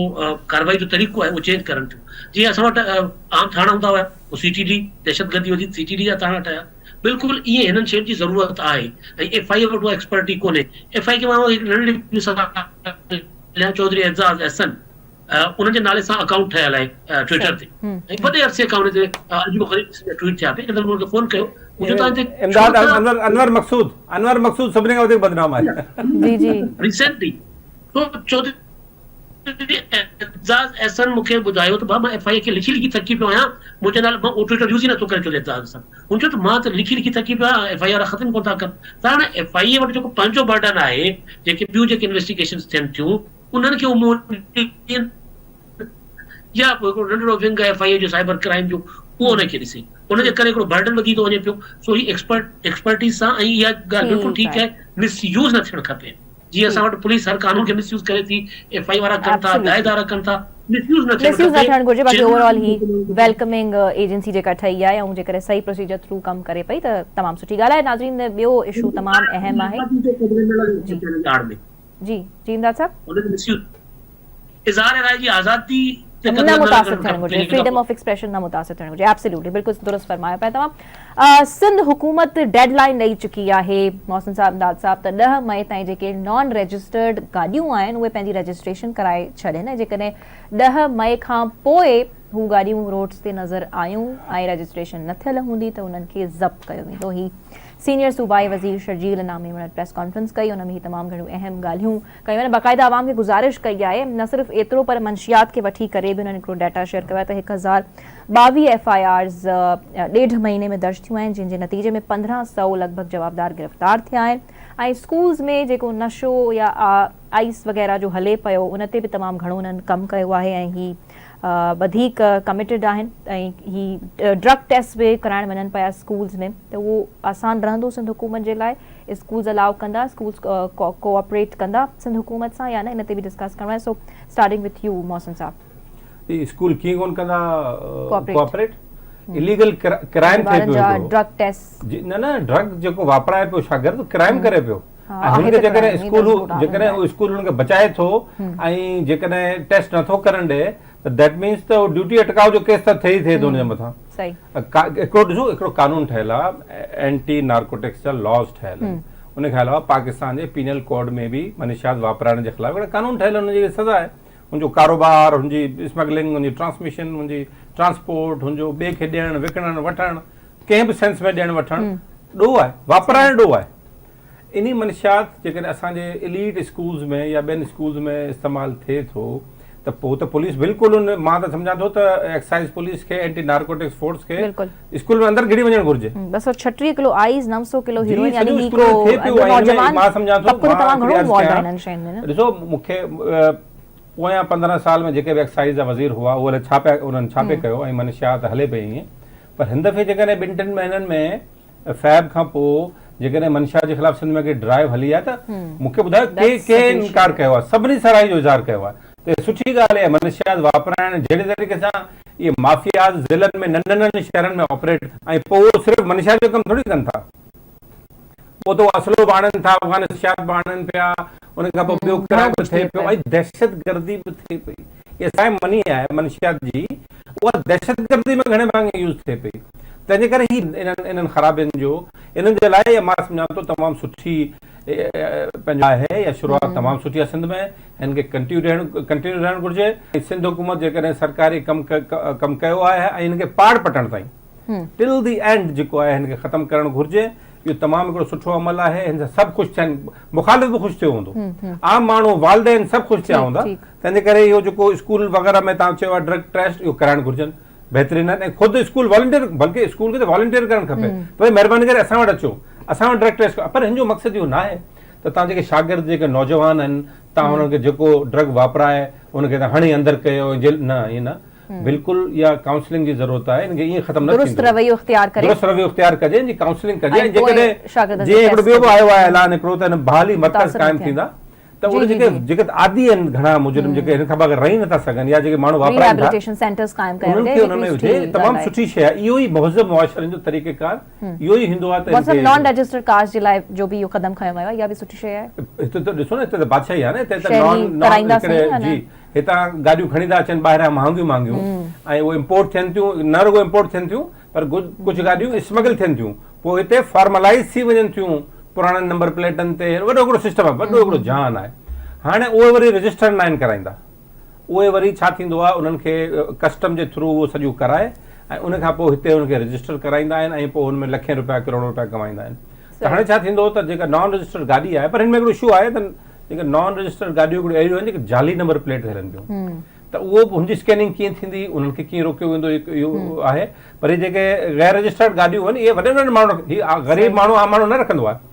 ڪارروائي جو طريقو آهي اهو چينج ڪرن ٿيون. جيئن اسان وٽ عام ٿاڻا هوندا هيا پوء سي ٽي ڊي دهشتگردي وڌي ته سي ٽي ڊي جا ٿاڻا ٺهيا. بلڪل ائين هنن شين جي ضرورت آهي ۽ ايف I اي وٽ اها ايڪسپرٽي ڪونهي. ايف I اي کي مان هڪ ننڍڙي مثال ڏيان چوڌري اعجاز احسن انهن جي نالي سان اڪائونٽ ٺهيل آهي ٽوئٽر تي ۽ وڏي عرصي کان ان تي عجيب و غريب قسم جا ٽوئٽ ٿيا پئي هڪ دفعي مون ان کي فون ڪيو مون چيو توهان هتي ڇو امداد ٿا انور انور مقصود انور مقصود سڀني کان وڌيڪ بدنام آهي. جي جي. ريسينٽلي تو چوڌري اعجاز احسن مون کي ٻڌايو ته ڀاء مان ايف I اي کي لکي لکي ٿڪي پيو آهيان منهنجي نالي مان اهو ٽوئٽر يوز ئي نٿو ڪري چوڌري اعجاز احسن هن چيو ته مان ته لکي لکي ٿڪي پيو آهيان ايف I R ختم ڪونه ٿا ڪن ته هاڻي ايف I اي وٽ جيڪو پنهنجو برڊن آهي جيڪي ٻيون جيڪي انويسٽيگيشنز ٿين ٿيون انهن کي اهو منهن ڏين يا پوء هڪڙو ننڍڙو ونگ آهي ايف I اي جو سائبر ڪرائيم جو اهو ان کي ڏسي ان جي ڪري هڪڙو برڊن وڌي ٿو وڃي پيو سو هي ايڪسپرٽ ايڪسپرٽيز سان ۽ اها ڳالهه بلڪل ٺيڪ ٺيڪ آهي آهي مس يوز نه ٿيڻ کپي جيئن اسان ٺيڪ وٽ پوليس هر قانون کي مس يوز ڪري ٿي ايف I وارا ڪن ٿا ٻيا ايبسولوٽلي ادارا ڪن ٿا مس يوز نه ٿيڻ مس يوز نه کپي ٿيڻ گهرجي باقي اوور جنرل آل هي ويلڪمنگ ايجنسي جيڪا ٺهي آهي ۽ جيڪڏهن صحيح پروسيجر ٿرو ڪم ڪري پئي ته تمام سٺي ڳالهه آهي ناظرين ٻيو اشو تمام اهم آهي جي آڙ ۾ جي جي امداد صاحب. ان جو مس يوز اظهار راء جي آزادي تي نه قدغن نه متاثر لڳڻ ٿيڻ کپي گهرجي هڪ فريڊم دفعو. آف ايڪسپريشن نه متاثر ٿيڻ گهرجي ايبسلوٽلي بلڪل درست فرمايو پيا توهان سنڌ حڪومت ڊيڊ لائين ڏئي چڪي آهي محسن صاحب امداد صاحب ته 10 مئي تائين جيڪي نان رجسٽرڊ گاڏيون آهن اهي پنهنجي رجسٽريشن ڪرائي ڇڏين ۽ جيڪڏهن 10 مئي کان پوء هو گاڏيون روڊز تي نظر آيون ۽ رجسٽريشن نه ٿيل هوندي ته انهن کي ضبط ڪيو ويندو هي سينيئر صوبائي وزير شرجيل انعام ميمڻ پريس ڪانفرنس ڪئي ان ۾ هي تمام گهڻيون اهم ڳالهيون ڪيون آهن باقاعده عوام کي گذارش ڪئي آهي نه صرف ايترو پر منشيات کي وٺي ڪري به انهن هڪڙو ڊيٽا شيئر ڪيو آهي ته 1022 ايف I آرز ڏيڍ مهيني ۾ درج ٿيون آهن جنهن جي نتيجي ۾ 1500 لڳ ڀڳ جوابدار گرفتار ٿيا آهن ۽ اسڪولز ۾ جيڪو نشو يا آئس وغيره جو هلي پيو ان تي به تمام گهڻو انهن ڪم ڪيو آهي ۽ هي وڌيڪ ڪميٽيڊ آهن ۽ هي ڊرگ ٽيسٽ به ڪرائڻ وڃن پيا اسڪولز ۾ ته اهو آسان رهندو سنڌ حڪومت جي لاء اسڪولز الاؤ ڪندا اسڪولز ڪوآپريٽ ڪندا سنڌ حڪومت سان يا نه ان تي به ڊسڪس ڪرڻو آهي سو اسٽارٽنگ وٿ يو محسن صاحب. هي اسڪول ڪيئن ڪون ڪندا ڪوآپريٽ اليگل ڪرائم ٿئي پيو هڪڙو ڊرگ ٽيسٽ جي نه نه ڊرگ جيڪو واپرائي پيو شاگرد ڪرائم ڪري پيو ۽ هن کي جيڪڏهن اسڪول جيڪڏهن هو اسڪول هن کي بچائي ٿو ۽ جيڪڏهن ٽيسٽ نٿو ڪرڻ ڏي ته that means ته ڊيوٽي اٽڪاء جو ڪيس ته ٿئي ئي ٿئي ٿو هن جي مٿان هڪڙو ڏسو هڪڙو قانون ٺهيل آهي اينٽي نارڪوٽڪس جا لاز ٺهيل آهن ان کان علاوه پاڪستان جي پينل ڪوڊ ۾ به منشيات واپرائڻ جي خلاف هڪڙا قانون ٺهيل آهن ان جي سزا آهي ان جو ڪاروبار ان جي اسمگلنگ ان جي ٽرانسميشن ان جي ٽرانسپورٽ ان جو ٻئي کي ڏيڻ وڪڻڻ وٺڻ ڪنهن به سينس ۾ ڏيڻ وٺڻ ڏوهه آهي واپرائڻ ڏوهه آهي انهي منشيات جيڪڏهن اسان جي اليٽ اسڪولز ۾ يا ٻين اسڪولز ۾ استعمال ٿئي ٿو ته پوء ته پوليس بلڪل ان مان ته سمجهان ٿو ته ايڪسائيز پوليس کي اينٽي نارڪوٽڪس فورس کي اسڪول ۾ اندر گهڙي وڃڻ گهرجي. 236 ڪلو آئيس 900 ڪلو جي هيروئن يعني سڄو هي اسڪول ڪو ۾ ٿئي پيو ۽ ان ۾ نوجوان مان سمجهان ٿو طبقو ته مان تمام هڪڙي گهڻو عرض انوالوڊ آهي ڪيان انهن شين ۾ نه. ڏسو مون کي پويان 15 سال ۾ جيڪي به ايڪسائيز جا وزير هئا اهي الائي ڇا پيا انهن ڇا پئي ڪيو ۽ منشيات هلي پئي ائين پر هن دفعي جيڪڏهن ٻن ٽن مهينن ۾ فيب کان پوء جيڪڏهن منشا جي خلاف سنڌ ۾ ڪي ڊرائيو هلي آهي ته مون کي ٻڌايو ڪي ڪنهن انڪار ڪيو آهي سڀني سرهائي جو اظهار ڪيو آهي ته سٺي ڳالهه آهي منشيات واپرائڻ جهڙي طريقي سان اهي مافياز ضلعن ۾ ننڍن ننڍن شهرن ۾ آپريٽ ۽ پوء اهو صرف منشا جو ڪم ٿوري ڪن ٿا پوء ته اهو اسلحو به آڻن ٿا افغانستان به آڻن پيا ان کان پوء ٻيو ڪرائم به ٿئي پيو ۽ دهشتگردي به ٿئي پئي اها سائين مني آهي منشيات جي اها دهشتگردي ۾ گهڻي ڀاڱي يوز ٿئي پئي تنهن جي ڪري هي انهن انهن خرابين جو انهن جي لاء اها مان سمجهان ٿو تمام سٺي پنهنجو آهي يا شروعات تمام سٺي آهي سنڌ ۾ هن کي ڪنٽينيو رهڻ ڪنٽينيو رهڻ گهرجي ۽ سنڌ حڪومت جيڪڏهن سرڪاري ڪم ڪم ڪيو آهي ۽ هن کي پاڙ پٽڻ تائين ٽل the and جيڪو آهي هن کي ختم ڪرڻ گهرجي اهو تمام هڪڙو سٺو عمل آهي هن سان سڀ خوش ٿيا آهن مخالف به خوش ٿيو هوندو عام ماڻهو والدين سڀ خوش ٿيا هوندا تنهن جي ڪري اهو جيڪو اسڪول وغيره ۾ توهان چيو آهي ڊرگ ٽيسٽ اهو ڪرائڻ گهرجن بهترين آهن ۽ خود اسڪول والنٽيئر بلڪه اسڪول کي ته والنٽيئر ڪرڻ کپي ته ڀئي مهرباني ڪري اسان وٽ اچو اسان وٽ ڊرگ ٽيسٽ پر هن جو مقصد اهو ناهي ته توهان جيڪي شاگرد جيڪي نوجوان آهن توهان انهن کي جيڪو ڊرگ واپرائي ان کي توهان هڻي اندر ڪيو جيل نه ائين نه. بلڪل اها ڪائونسلنگ جي ضرورت آهي ان کي ائين ختم نه ٿيندو. درست رويو اختيار ڪري. درست رويو اختيار ڪجي ان جي ڪائونسلنگ ڪجي ۽ جيڪڏهن جيئن هڪڙو ٻيو به آيو آهي اعلان هڪڙو ته ان بحالي مرڪز قائم ٿيندا ته ان جيڪي جيڪي عادي آهن گهڻا مجرم جيڪي هن کان بغير رهي نٿا سگهن يا جيڪي ماڻهو واپرائن ٿا سينٽرز قائم ڪيا انهن کي ان ۾ وجهي تمام سٺي شيء آهي اهو ئي مهذب معاشرن جو طريقه ڪار اهو ئي هوندو آهي ته مطلب نان رجسٽرڊ ڪارز جي لاء جو به اهو قدم کنيو ويو آهي اها به سٺي شيء آهي. هتي ته ڏسو نه هتي ته بادشاهي آهي نه هتي ته نان نان هڪڙي جي هتان گاڏيون کڻي ٿا اچن ٻاهران مهانگيون مهانگيون ۽ اهي امپورٽ ٿين ٿيون نه رڳو امپورٽ ٿين ٿيون پر ڪجهه گاڏيون اسمگل ٿين ٿيون پوء هتي فارملائز ٿي وڃن ٿيون پراڻن نمبر پليٽن تي وڏو هڪڙو سسٽم آهي وڏو هڪڙو جهان آهي هاڻي اهي وري رجسٽر ناهن ڪرائيندا اهي وري ڇا ٿيندو آهي انهن کي ڪسٽم جي ٿرو اهو سڄو ڪرائي ۽ ان کان پوء هتي ان کي رجسٽر ڪرائيندا آهن ۽ پوء ان ۾ لکين روپيا ڪروڙ روپيا ڪمائيندا آهن ته هاڻي ڇا ٿيندو ته جيڪا نان رجسٽرڊ گاڏي آهي پر هن ۾ هڪڙو اشو آهي ته جيڪي نان رجسٽرڊ گاڏيون هڪڙيون اهڙيون آهن جيڪي جعلي نمبر پليٽ تي هلن پيون ته اهو به هن جي اسڪيننگ ڪيئن ٿيندي انهن کي ڪيئن روڪيو ويندو اهو آهي پر هي جيڪي غير رجسٽرڊ گاڏيون آهن اهي وڏن وڏن ماڻهن هي غريب ماڻهو عام ماڻهو نه رکندو آهي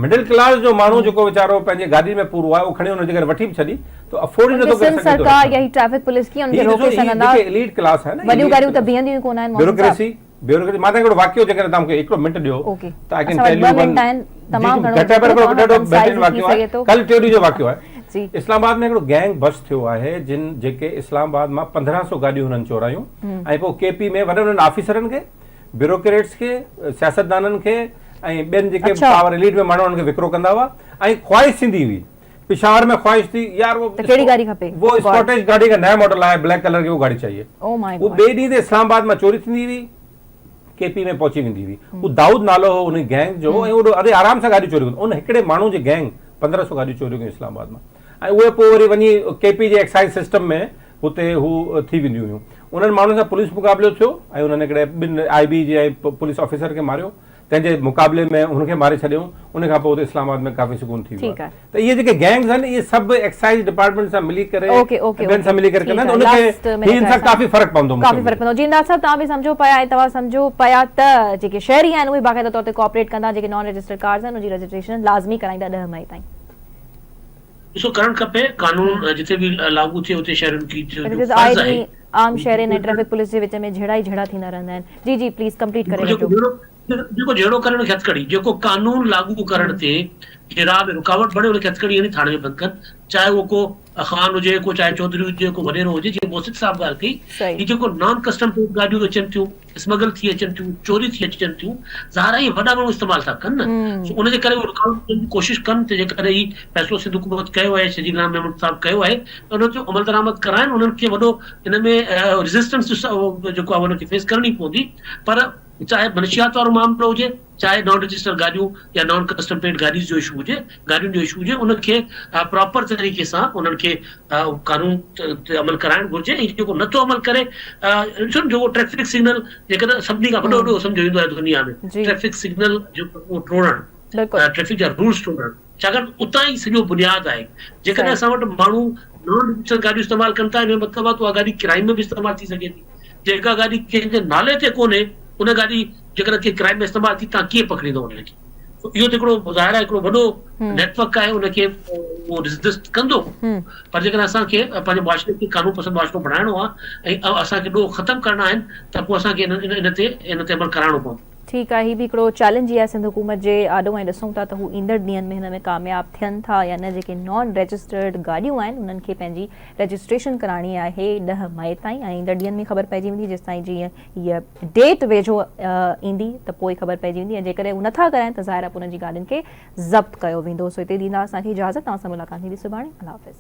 مڊل ڪلاس جو ماڻهو جيڪو ويچارو پنهنجي گاڏي ۾ پورو آهي اهو کڻي ان جيڪر وٺي به ڇڏي ته افورڊ ئي نٿو ڪري سگهي سرڪار يا هي ٽريفڪ پوليس ڪيئن ان کي روڪي سگهندا جيڪي اليٽ ڪلاس آهي نه وڏيون گاڏيون ته بيهنديون ئي ڪونه آهن بيوروڪريسي بيوروڪريسي مان هڪڙو واقعو جيڪڏهن توهان مونکي هڪڙو منٽ ڏيو ته I can tell you one تمام گهڻو گهٽ پر هڪڙو ڏاڍو بهترين واقعو آهي ڪل ٽيون ڏينهن جو واقعو آهي اسلام آباد ۾ هڪڙو گينگ بس ٿيو آهي جن جيڪي اسلام آباد مان 1500 گاڏيون هنن چورايون ۽ پوء ڪي پي ۾ وڏن وڏن آفيسرن کي بيوروڪريٽس کي سياستدانن کي ۽ ٻين جيڪي پاور اليٽ ۾ ماڻهو انهن کي وڪرو ڪندا هئا ۽ خواهش ٿيندي هئي پشاور ۾ خواهش ٿي يار وہ ته ڪهڙي گاڏي کپي وہ اسڪاٽش گاڏي کا نيا ماڊل آيا بليڪ ڪلر ڪي وہ گاڏي چاهيي او ماء گاڊ ٻئي ڏينهن تي اسلام آباد مان چوري ٿيندي هئي ڪي پي ۾ پهچي ويندي هئي هو دائود نالو هو ان گينگ جو ۽ اهو اري آرام سان گاڏي چوري ڪندو ان هڪڙي ماڻهو جي گينگ 1500 گاڏيون چوري ڪيون اسلام آباد مان ۽ اهي پوء وري وڃي ڪي پي جي ايڪسائز سسٽم ۾ هتي هو ٿي وينديون هيون انهن ماڻهن سان پوليس مقابلو ٿيو ۽ انهن هڪڙي ٻن آء بي جي ۽ پوليس آفيسر کي ماريو تنهن جي مقابلي ۾ هن کي ماري ڇڏيائون ان کان پوء اتي اسلام آباد ۾ ڪافي سڪون ٿي ويو آهي ته اهي جيڪي گينگز آهن اهي سڀ ايڪسائز ڊپارٽمينٽ سان ملي ڪري ۽ ٻين سان ملي ڪري ڪندا آهن ته ان کي هي ان سان ڪافي فرق پوندو مون کي ڪافي فرق پوندو جي انداز صاحب توهان به سمجهو پيا ۽ توهان سمجهو پيا ته جيڪي شهري آهن اهي باقاعده طور تي ڪوآپريٽ ڪندا جيڪي نان رجسٽرڊ ڪارز آهن ان جي رجسٽريشن لازمي ڪرائيندا 10 مئي تائين. ڏسو ڪرڻ کپي قانون جتي به لاڳو ٿئي اتي شهرين کي جو فرض آهي. عام شهرين ۽ ٽريفڪ پوليس جي وچ ۾ جهيڙا ئي جهيڙا ٿيندا رهندا آهن جي جي پليز ڪمپليٽ ڪري وٺو. جيڪو جهيڙو ڪري ان کي هٿڪڙي جيڪو قانون لاڳو ڪرڻ تي جي راهه ۾ رڪاوٽ بڻي ان کي هٿڪڙي هڻي ٿاڻي ۾ بند ڪن چاهي اهو ڪو خان هجي ڪو چاهي چوڌري هجي ڪو وڏيرو هجي جيئن محسن صاحب ڳالهه ڪئي هي جيڪو نان ڪسٽم پيڊ گاڏيون اچن ٿيون اسمگل ٿي اچن ٿيون، چوري ٿي اچن ٿيون، ظاهر آهي اهي وڏا ماڻهو استعمال ٿا ڪن نه، سو ان جي ڪري اهي رڪاوٽ وجهڻ جي ڪوشش ڪن ته جيڪڏهن هي فيصلو سنڌ حڪومت ڪيو آهي شرجيل انعام ميمڻ صاحب ڪيو آهي ته ان تي عملدرآمد ڪرائن انهن کي وڏو ان ۾ ريزسٽنس جيڪو آهي انهن کي فيس ڪرڻي پوندي پر چاهي منشيات وارو معاملو هجي چاهي نان رجسٽر گاڏيون يا نان ڪسٽم پيڊ گاڏيز جو اشو هجي گاڏين جو اشو هجي ان کي پراپر طريقي سان انهن کي قانون تي عمل ڪرائڻ گهرجي ۽ جيڪو نٿو عمل ڪري ڏسو نه جيڪو ٽريفڪ سگنل جيڪڏهن سڀني کان وڏو ڏوهه سمجهيو ويندو آهي دنيا ۾ ٽريفڪ سگنل جيڪو اهو ٽوڙڻ ٽريفڪ جا رولس ٽوڙڻ ڇاڪاڻ اتان ئي سڄو بنياد آهي جيڪڏهن اسان وٽ ماڻهو نان رجسٽر گاڏيون استعمال ڪن ٿا ان جو مطلب آهي ته اها گاڏي ڪرائم ۾ به استعمال ٿي سگهي ٿي جيڪا گاڏي ڪنهن جي نالي تي ڪونهي ان گاڏي جيڪڏهن ڪنهن ڪرائم ۾ استعمال ٿي تان ڪيئن پڪڙيندو ان کي سو اهو ته هڪڙو ظاهر آهي هڪڙو وڏو نيٽ ورڪ آهي ان کي اهو ريزسٽ ڪندو پر جيڪڏهن اسان کي پنهنجي معاشري کي قانون پسند معاشرو بڻائڻو آهي ۽ اسان کي ڏوهه ختم ڪرڻا آهن ته پوء اسان کي ان تي ان تي عمل ڪرائڻو پوندو. ٺيڪ آهي هي به هڪڙو چئلينج ئي آهي سنڌ حڪومت جي آڏو ۽ ڏسون ٿا ته هو ايندڙ ڏينهن ۾ هن ۾ ڪامياب ٿين ٿا يا نه جيڪي نان رجسٽرڊ گاڏيون آهن انهن کي پنهنجي رجسٽريشن ڪرائڻي آهي 10 مئي تائين ۽ ايندڙ ڏينهن ۾ خبر پئجي ويندي جيستائين جيئن هيء ڊيٽ ويجهو ايندي ته پوء خبر پئجي ويندي ۽ جيڪڏهن هو نٿا ڪرائين ته ظاهر آهي پوء انهن جي گاڏين کي ضبط ڪيو ويندو سو هتي ڏيندا اسان کي اجازت توهان سان ملاقات ٿيندي سڀاڻي الله حافظ.